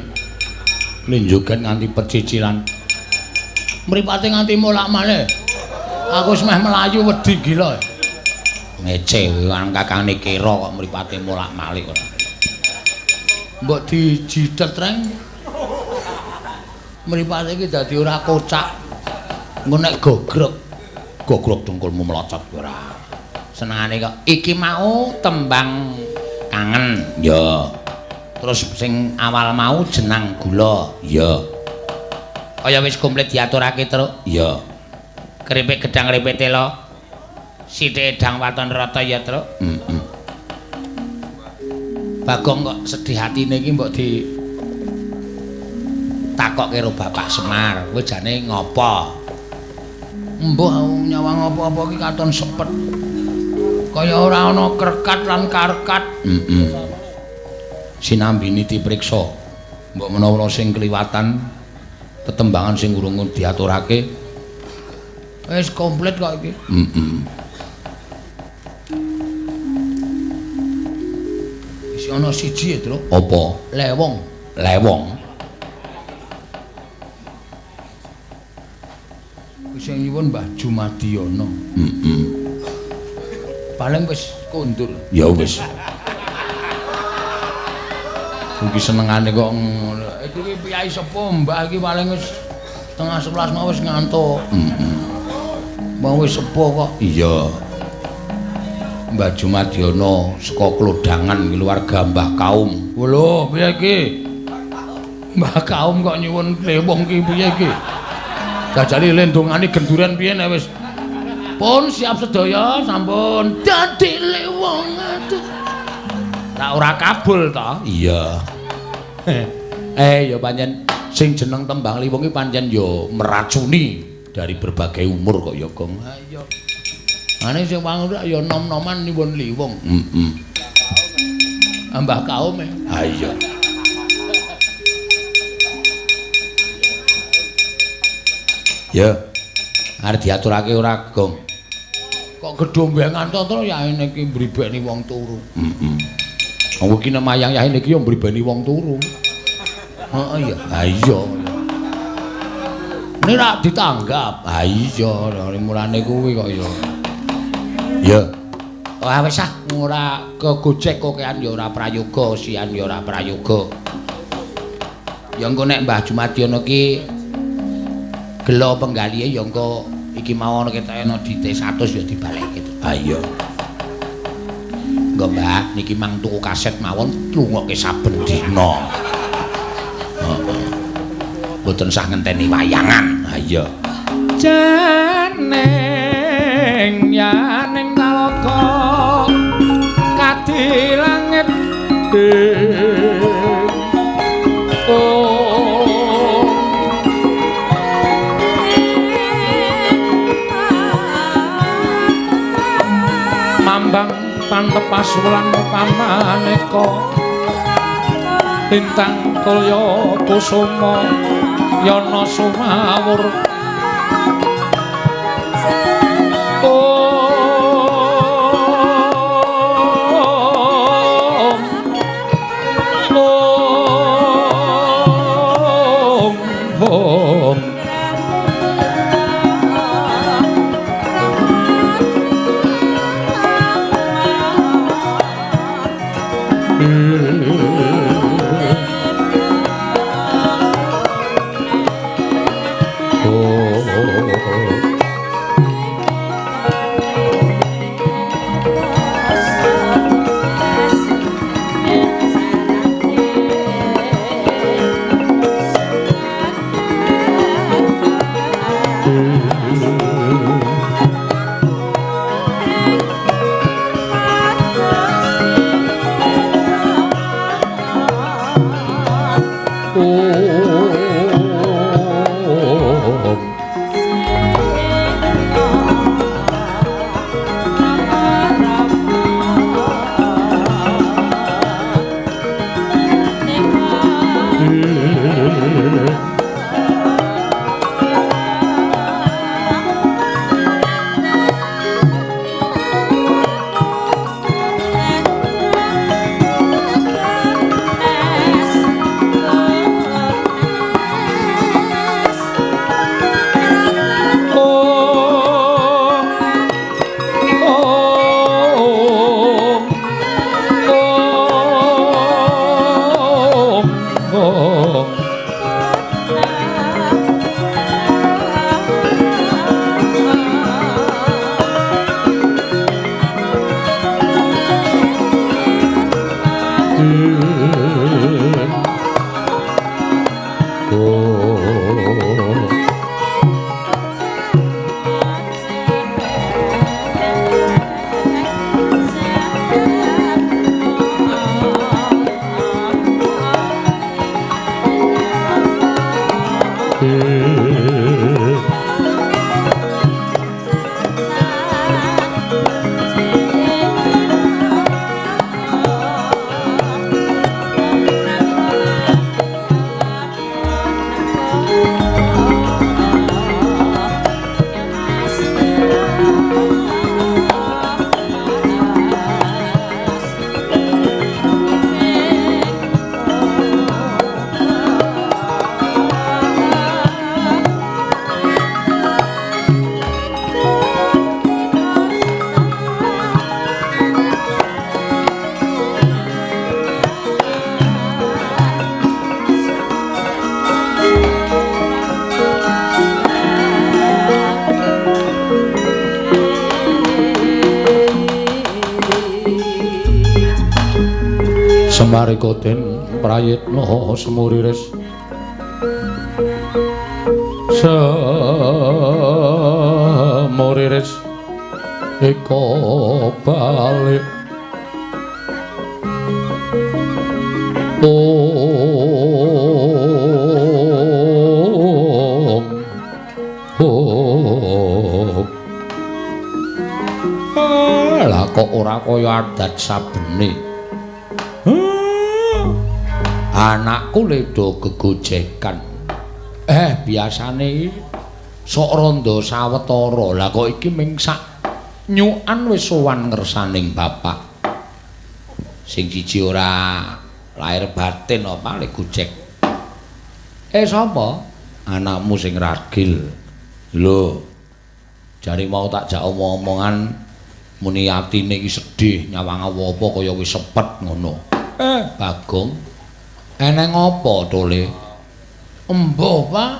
linjoget nganti pecicilan. Mripate nganti molak-malik. Aku wis meh melayu wedi gila. Ngece wong kakangne kira kok mripate molak-malik ora. Mbok dijitet reng. Mripate iki dadi ora kocak. Engko nek gogrok, gogrok dengkulmu melocot ora. Senengane kok iki mau tembang kangen. Ya. Terus sing awal mau jenang gula. Ya. Kaya wis komplit diaturake, Truk. Ya. Keripik gedang keripik telo. Sithik edang waton rata ya, Truk. Heeh. Bagong kok sedih hatine iki mbok di takokke karo Bapak Semar. Kowe jane ngopo? Mbuh aku nyawang apa-apa iki katon sepet. Kaya ora ana kerkat lan karkat. Heeh. Sinambini dipriksa. Mbok menawa sing kliwatan tetembangan sing urung diaturake. Wis komplit kok iki. Heeh. Isih ana siji ya, Truk. Apa? Lewong. Lewong. Sing nyuwun Mbah Jumadiono. Heeh. Paling wis kondur. Ya wis. Iki senengane kok ngono. Iki piyai sepuh Mbah iki paling wis 10:30 mau wis ngantuk. Heeh. Mau wis sepuh kok. Iya. Mbah Jumadiono saka Klodangan keluarga Mbah Kaum. Lho, piye iki? Mbah Kaum kok nyuwun lewong ki piye iki? Jajali lendongane genduren piye nek wis pun siap sedaya sampun dadi lewong aduh. Tak ora kabul ta? Iya. Ya pancen sing jeneng tembang liwong iki pancen ya meracuni dari berbagai umur kok ya, Gong. Ha iya. Ane sing wangun ya nom-noman nyuwun liwong. Heeh. Mbah Kaum e. Ha iya. Ya. Arep diaturake ora, Gong? Kok gedombengan to, Tru, yaene iki mribeni wong turu. Heeh. Wong iki nek mayang yaene iki ya mribeni wong turu. Heeh ya. Ha iya. Ini rak ditanggap. Ha iya, mulane kuwi kok ya. Ya. Ora wis ah, ora kegojek kokean ya ora prayoga, sian ya ora prayoga. Ya engko nek Mbah Jumadiono ki gelo penggalihe ya engko iki mau ana ketoke ana dite 100 ya dibalekke. Ha iya. Engko Mbah niki mang tuku kaset mawon lungokke saben dina. Heeh. Mboten sah ngenteni wayangan. Ha iya. Jeneng yaning talaga kadi langit. Mambang pantepas wulan pamaneka lintang kulya kusuma yana sumawur. Om Om Om. Semarika den prayitna semuriris semuriris eka balik om om. Lah kok ora kaya adat sabene. Anakku ledo gegojekan. Biasane sok rondo sawetara. Lah kok iki ming sak nyukan wis sowan ngersaning bapak. Sing siji ora lahir batin apa le gojek. Sapa? Anakmu sing ragil. Lho. Jare mau tak jak omong-omongan muni atine iki sedih nyawang apa kaya wis sepet ngono. Bagong. Eneng apa tole? Embuh, Pak.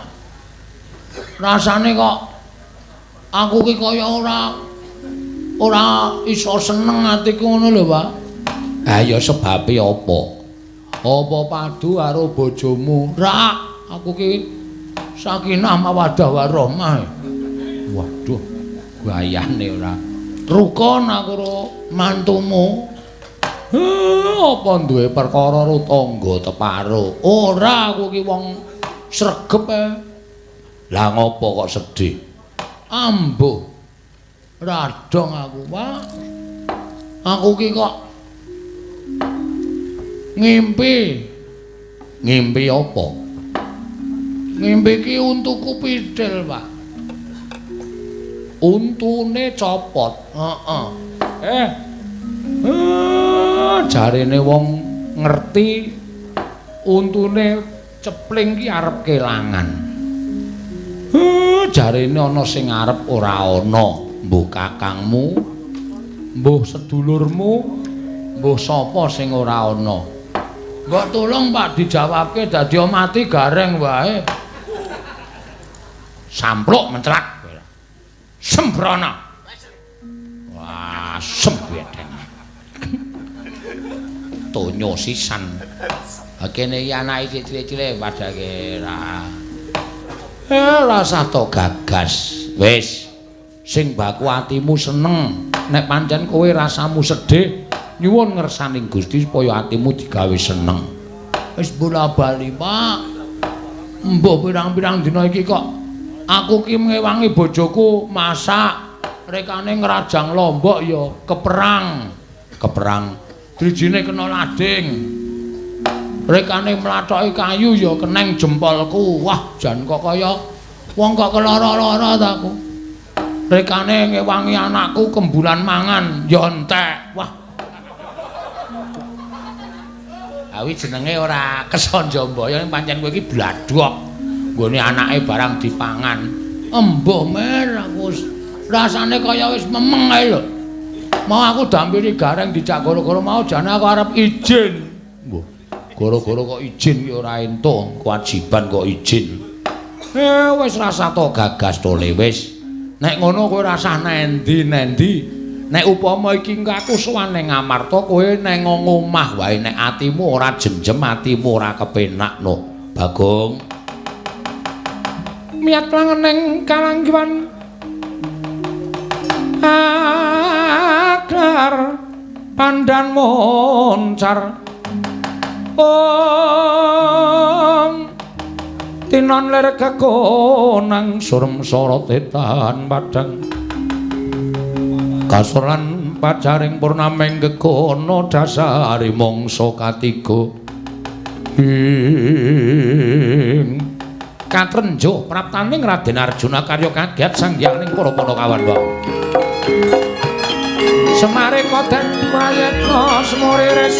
Rasane kok aku ki kaya ora iso seneng atiku ngono lho, Pak. Ha ya sebabe apa? Apa padu karo bojomu? Rak, aku ki sakinah mawaddah warahmah. Waduh, gayane ora. Rukun aku karo mantumu. Apa duwe perkara karo tangga teparo? Ora, aku ki wong sregep. Lah ngopo kok sedih? Ambuh. Radong aku, Pak. Aku ki kok ngimpi. Ngimpi apa? Ngimpi ki untuku pidhel, Pak. Untune copot. Heeh. Jarene wong ngerti untune cepling ki arep kelangan. Jarene ana sing arep ora ana, mbuh kakangmu, mbuh sedulurmu, mbuh sapa sing ora ana. Mbok tulung Pak dijawabke dadi mati gareng wae. Sampluk mencelak. Sembrana. Wah, sembedeng. Tonyo sisan. Kene iki anake cilik-cilik padake ra. Rasah to gagas. Wis. Sing baku atimu seneng. Nek pancen kowe rasamu sedih, nyuwun ngersaning Gusti supaya atimu digawe seneng. Wis bola-bali, Pak. Mbah pirang-pirang dina iki kok aku ki ngewangi bojoku masak, rekane ngrajang lombok ya keperang. Keperang. Drijine kena lading. Rekane mlathoki kayu ya keneng jempolku. Wah, jan kok kaya wong kok kelara-lara ta aku. Rekane ngewangi anakku kembulan mangan ya entek. Wah. Awi jenenge ora kesanja mbaya, pancen kowe iki bladhok. Nggone anake barang dipangan. Embuh mer aku rasane kaya wis memeng ae lho. Mau aku dampiri gareng dijak goro-goro mau jane aku arep izin. Mbuh, goro-goro kok izin ki ora entuk, kewajiban kok izin. Wis rasah to gagas tole wis. Nek ngono kowe rasah nendi-nendi. Nek upama iki engko aku sowan ning Amarta kowe neng ngomah wae nek atimu ora jenjem, atimu ora kepenak no. Bagong. Miyat langeneng kalanggiwan aklar pandan moncar. Om tinon lir kekonang surem sorot etan padang. Kasoran pacaring purnameng gegono dasari mangsa katiga. Ing katrenjo praptaning Raden Arjuna karya kagiat sanghyanging para Panakawan wae. Semare koden prayetna semuriris.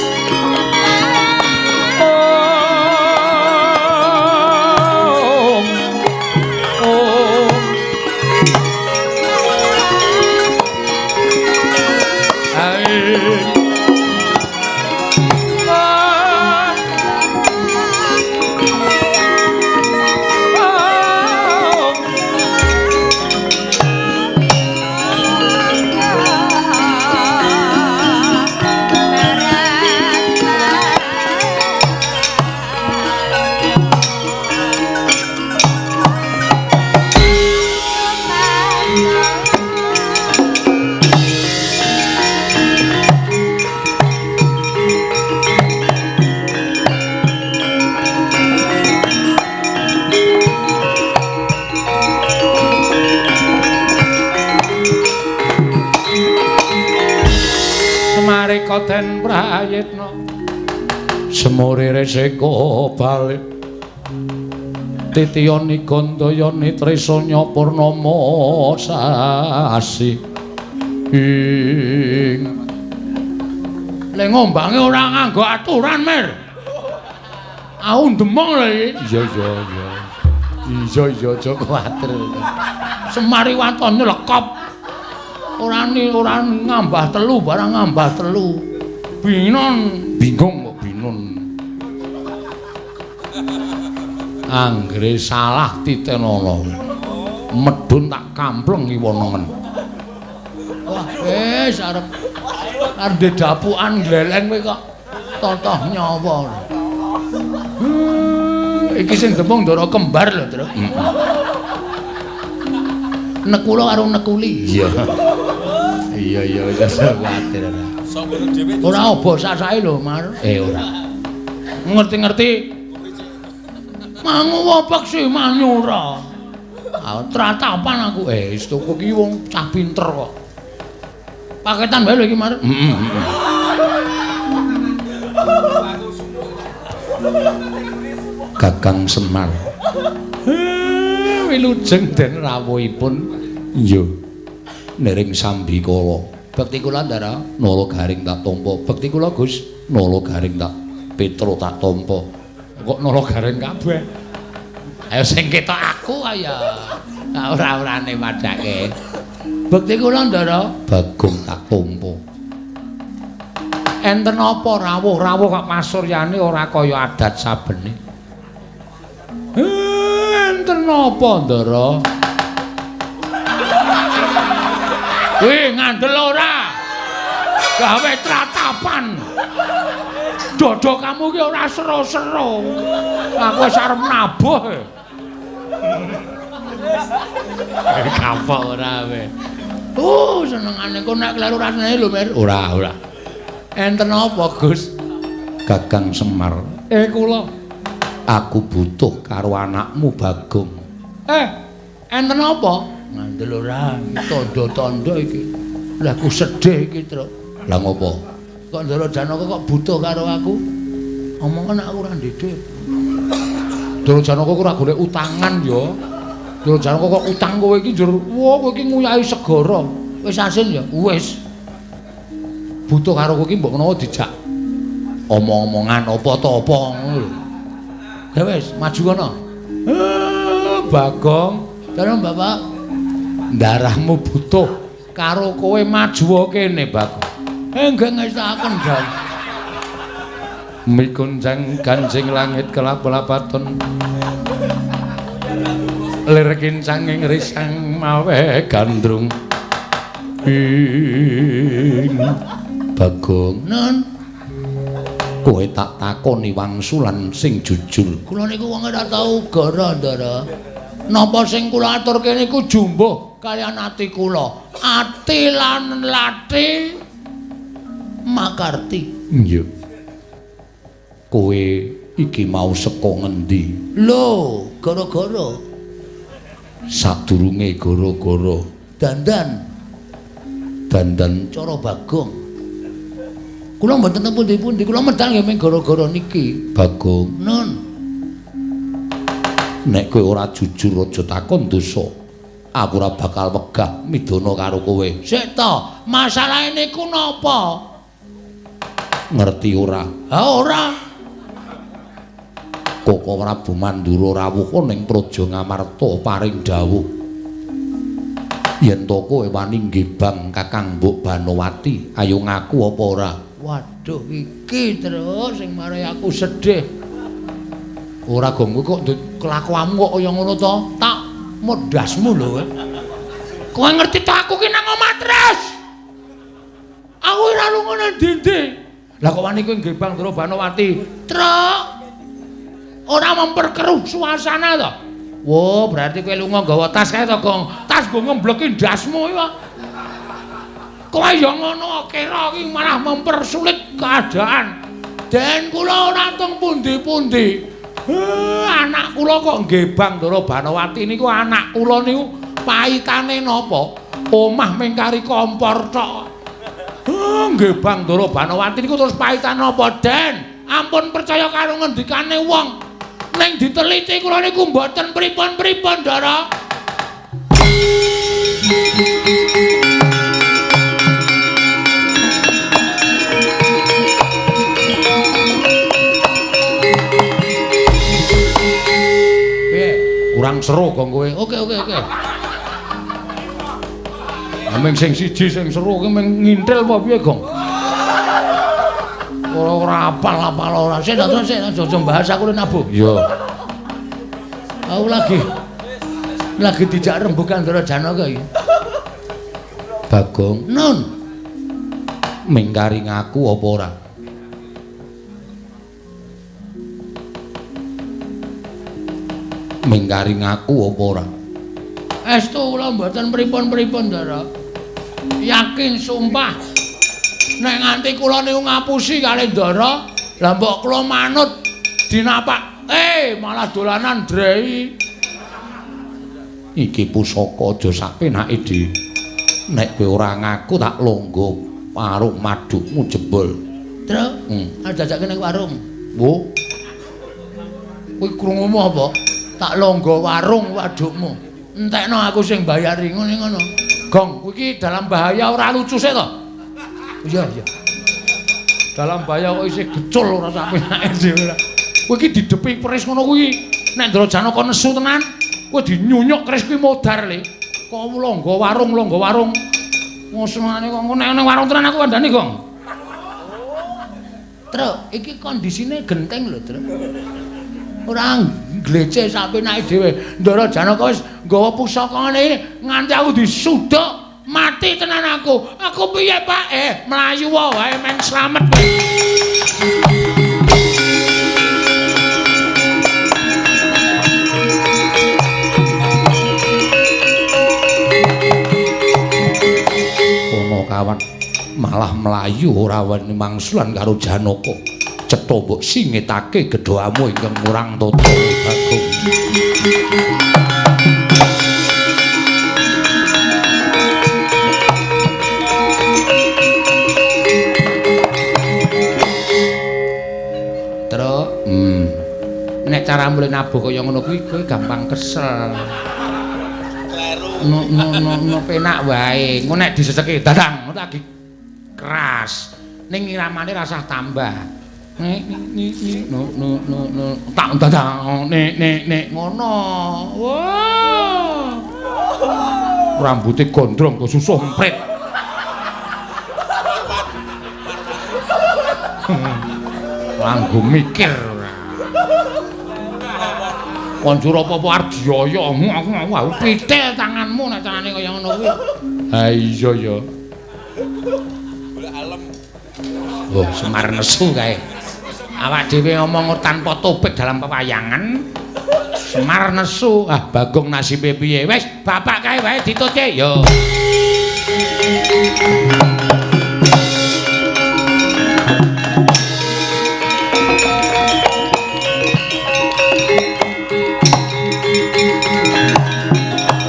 Om Om Koten prayitna semure reseka balik titiyani gandayani trisanya purnama sasi ing le ngombange ora nganggo aturan Mir aku ndemong lho iki. Iya iya iya iya iya aja kuwatir Semar watone lekop ora ora ngambah telu barang ngambah telu binon bingung kok binon anggere salah titenono medhun tak kampleng iwonongen. Wah wis arep arep dapukan gleleng kowe kok totoh nyawa. Iki sing demung ndara kembar lho, Truk. Nekula karo nekuli. Iya. Iya iya wis aja kuwatir ora. Ora obo sasake lho, Mar. Ora. Ngerti-ngerti. Mangu wopek sih manyura. Ah tratapan aku. Wis tuku ki wong cah pinter kok. Paketan wae lho iki, Mar. Heeh. Kakang Semar. Wilujeng den rawuhipun iya nering sambikala. Bekti kula Ndara nala garing tak tampa. Bekti kula Gus nala garing tak Petro tak tampa. Kok nala garing kabeh? Ayo sing ketok aku ayo. Ora-orane padake. Bekti kula Ndara Bagong tak tampa. Enten apa rawuh-rawuh kok pasuryane ora kaya adat sabene. Enten apa Ndara? Wih, ngandel ora? Gawe tratapan. Dodo kamu ki ora sero-sero. Aku wis arep nabuh. Kapok ora kowe. Senengane kok nek kleru rasane lho, Mir. Ora, ora. Enten apa, Gus? Kakang Semar. Kula aku butuh karo anakmu Bagong. Enten apa? Ngandel ora, tandha-tandha iki. Lah aku sedih iki, Truk. Lah ngopo? Kok Ndara Janaka kok butuh karo aku? Omongan aku ora ndhedhe. Ndara Janaka kok ora golek utangan ya. Ndara Janaka kok utang kowe iki njur, wah kowe iki nguyahi segara. Wis asin ya? Wis. Butuh karo kowe iki mbok menawa dijak omong-omongan apa ta apa ngono lho. Ya wis, maju kono. Bagong, dalem Bapak. Darahmu butuh karo kowe maju kene, Bagong. Nggih ngestakaken, Jan. Mikunjang ganjing langit kelap-lapaton. Lir kincanging risang mawe gandrung. Ing Bagong, Nun. Kowe tak takoni wangsulan sing jujur. Kula niku wong ora tau gara, Ndara. Napa sing kula aturke niku jumbuh kaliyan ati kula. Ati lan lati makarti. Iya. Kowe iki mau saka ngendi? Lho, gara-gara. Sadurunge gara-gara dandan. Dandan cara Bagong. Kula mboten teng pundi-pundi, kula medal nggih mung gara-gara niki. Bagong, Nun. Nek kowe ora jujur aja takon dosa. Aku ora bakal wegah midana karo kowe. Sik to, masalahe niku napa? Ngerti ora? Ha ora. Koko Prabu Mandura rawuh ning Praja Ngamarta paring dawuh. Yen to kowe wani nggebang Kakang Mbok Banowati, ayo ngaku apa ora? Waduh, iki terus sing marai aku sedih. Ora gong kowe kok kelakuanmu kok kaya ngono to? Tak modasmu lho kowe. Kowe ngerti to aku ki nang omah terus. Aku ora lunga nang ndi-ndi. Lah kok wani kowe nggebang Ndara Banowati? Truk. Ora memperkeruh suasana to. Wo, berarti kowe lunga nggawa tas kae to, Gong. Tas nggo ngembleki ndasmu iki. Kowe ya ngono kira iki malah mempersulit keadaan. Den kula ora teng pundi-pundi. Anak kula kok nggebang Ndara Banowati niku anak kula niku paitane napa? Omah mung kari kompor tok. Nggebang Ndara Banowati niku terus paitane napa, Den? Ampun percaya karo ngendikane wong. Ning diteliti kula niku mboten pripun-pripun, Ndara. Piye? Kurang seru kok kowe. Oke, oke, oke. Ameng sing siji sing seru ki mung ngintil apa piye, Gong? Ora apal-apal ora. Sik ta sik aja bahas aku lho nabuh. Iya. Aku lagi dijak rembugan Ndara Janaka iki. Bagong, Nun. Mingkari ngaku apa ora? Mingkari ngaku apa ora? Estu kula mboten pripun-pripun, Ndara. Yakin sumpah. Nek nganti kula niku ngapusi kali Ndara, lah mbok kula manut dinapak. Malah dolanan drei. Iki pusaka aja sapenake, Dik. Nek kowe ora ngaku tak longgo warung madukmu jebol. Truk, arep jajake ning warung. Wo. Kowe krungumu apa? Tak longgo warung wadukmu. Entekno aku sing bayari ngene ngono. Gong, kowe iki dalam bahaya ora lucu sik to? Iya, iya. Dalam bahaya kok isih gecul ora sapenake dhewe ora. Kowe iki didepi keris ngono kuwi. Nek Ndara Janaka nesu tenan, kowe dinyunyuk keris kuwi modar le. Kok longgo warung, longgo warung. Ngosenane kok nek nang warung tenan aku kandhani, Gong. Truk, iki kondisine genteng lho, Truk. Ora glece sapenake dhewe. Ndara Janaka wis nggawa pusaka ngene iki nganti aku disuduk mati tenan aku. Aku piye, Pak? Mlayu wae men slamet kowe. Kono kawan malah mlayu ora wani mangsulan karo Janaka. Cetha mbok singitake gedhamu ingkang murang tata Bagong. Truk, nek cara mulih nabuh kaya ngono kuwi kowe gampang kesel. Kleru. No no no no penak wae. Engko nek diseseki dadang ngono lagi keras. Ning iramane rasah tambah. Nek nek nek no no no no tak dadang nek nek nek ngono. Wah. Rambute gondrong kok susuh emprit. Langgo mikir ora. Konjur apa-apa arep dioyo, aku pitil tanganmu nek carane kaya ngono kuwi. Ha iya ya. Golek alem. Oh, Semar nesu kae. Awak dhewe ngomong tanpa topik dalam pewayangan. Semar nesu. Ah, Bagong nasibe piye? Wis, bapak kae wae ditutke. Yo.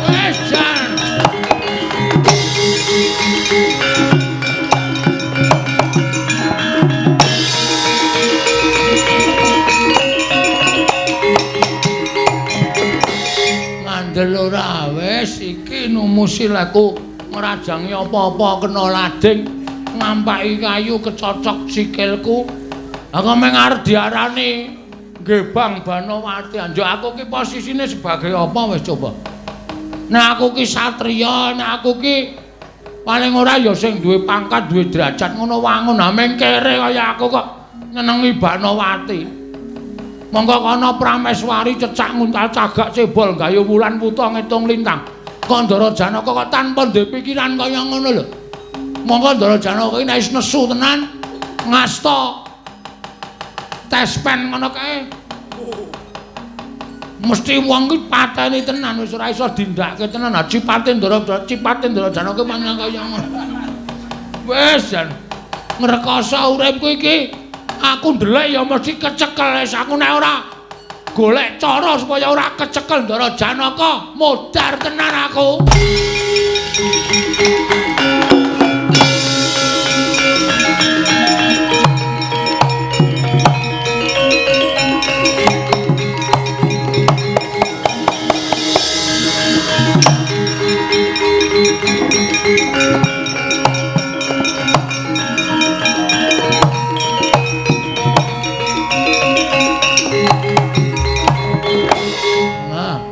Wis jan. Ngandel ora wis iki numusi laku ngrajangi apa-apa kena lading ngampaki kayu kecocok sikilku. Aku meng arep diarani Gebang Banowati. Anjuk aku ki posisine sebagai apa wis coba. Nek aku ki satriya, nek aku ki paling ora ya sing duwe pangkat, duwe derajat ngono wangun. Ha meng kere kaya aku kok nyenengi Banowati. Monggo kono Prameswari cecak nguntal cagak cebol gayu wulan wuta ngitung lintang. Kok Ndara Janaka kok tanpa ndek pikiran kaya ngono lho. Monggo Ndara Janaka iki nek wis nesu tenan ngasta tespen ngono kae. Mesti wong ki pateni tenan wis ora iso dindake tenan. Ha cipate Ndara cipate Ndara Janaka pancen kaya ngono. Wis jan ngrekoso uripku iki. Aku ndelek ya mesti kecekel wis aku nek ora golek cara supaya ora kecekel Ndara Janaka modar tenan aku.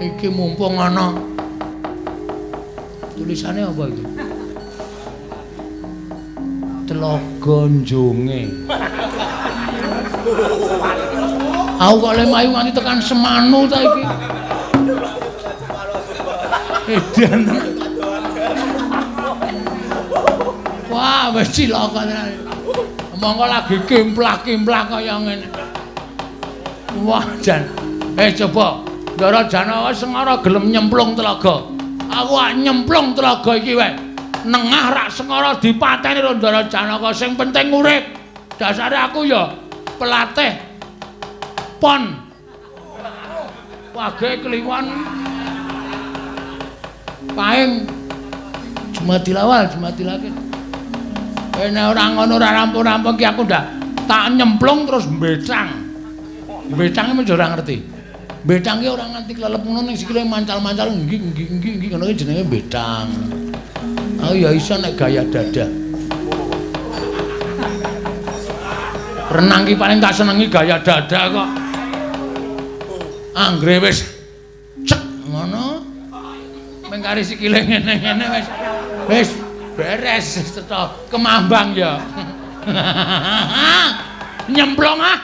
Iki mumpung ana tulisane apa iki? Telaga Njonge. Aku kok le mayu nganti tekan Semanu ta iki. Edan. Wah, wis cilaka tenan. Monggo lagi kimplah-kimplah kaya ngene. Wah, jan. Coba Ndara Janaka sengara gelem nyemplung telaga. Aku ak nyemplung telaga iki wae. Nengah rak sengara dipateni karo Ndara Janaka, sing penting urip. Dasare aku ya pelatih pon. Wage kliwon. Paing Jumadilawal, Jumadilakir. Nek ora ngono ora rampung-rampung ki aku ndak tak nyemplung terus mbecang. Mbecang iki ora ngerti. Mbethang ki ora nganti klelep ngono ning sikile mancal-mancal nggih nggih nggih nggih ngono ki jenenge mbethang. Aku ya iso nek gaya dadah. Renang ki paling tak senengi gaya dadah kok. Anggere wis cek ngono. Mengkari sikile ngene-ngene wis wis beres tetep kemambang ya. Nyemplung ah.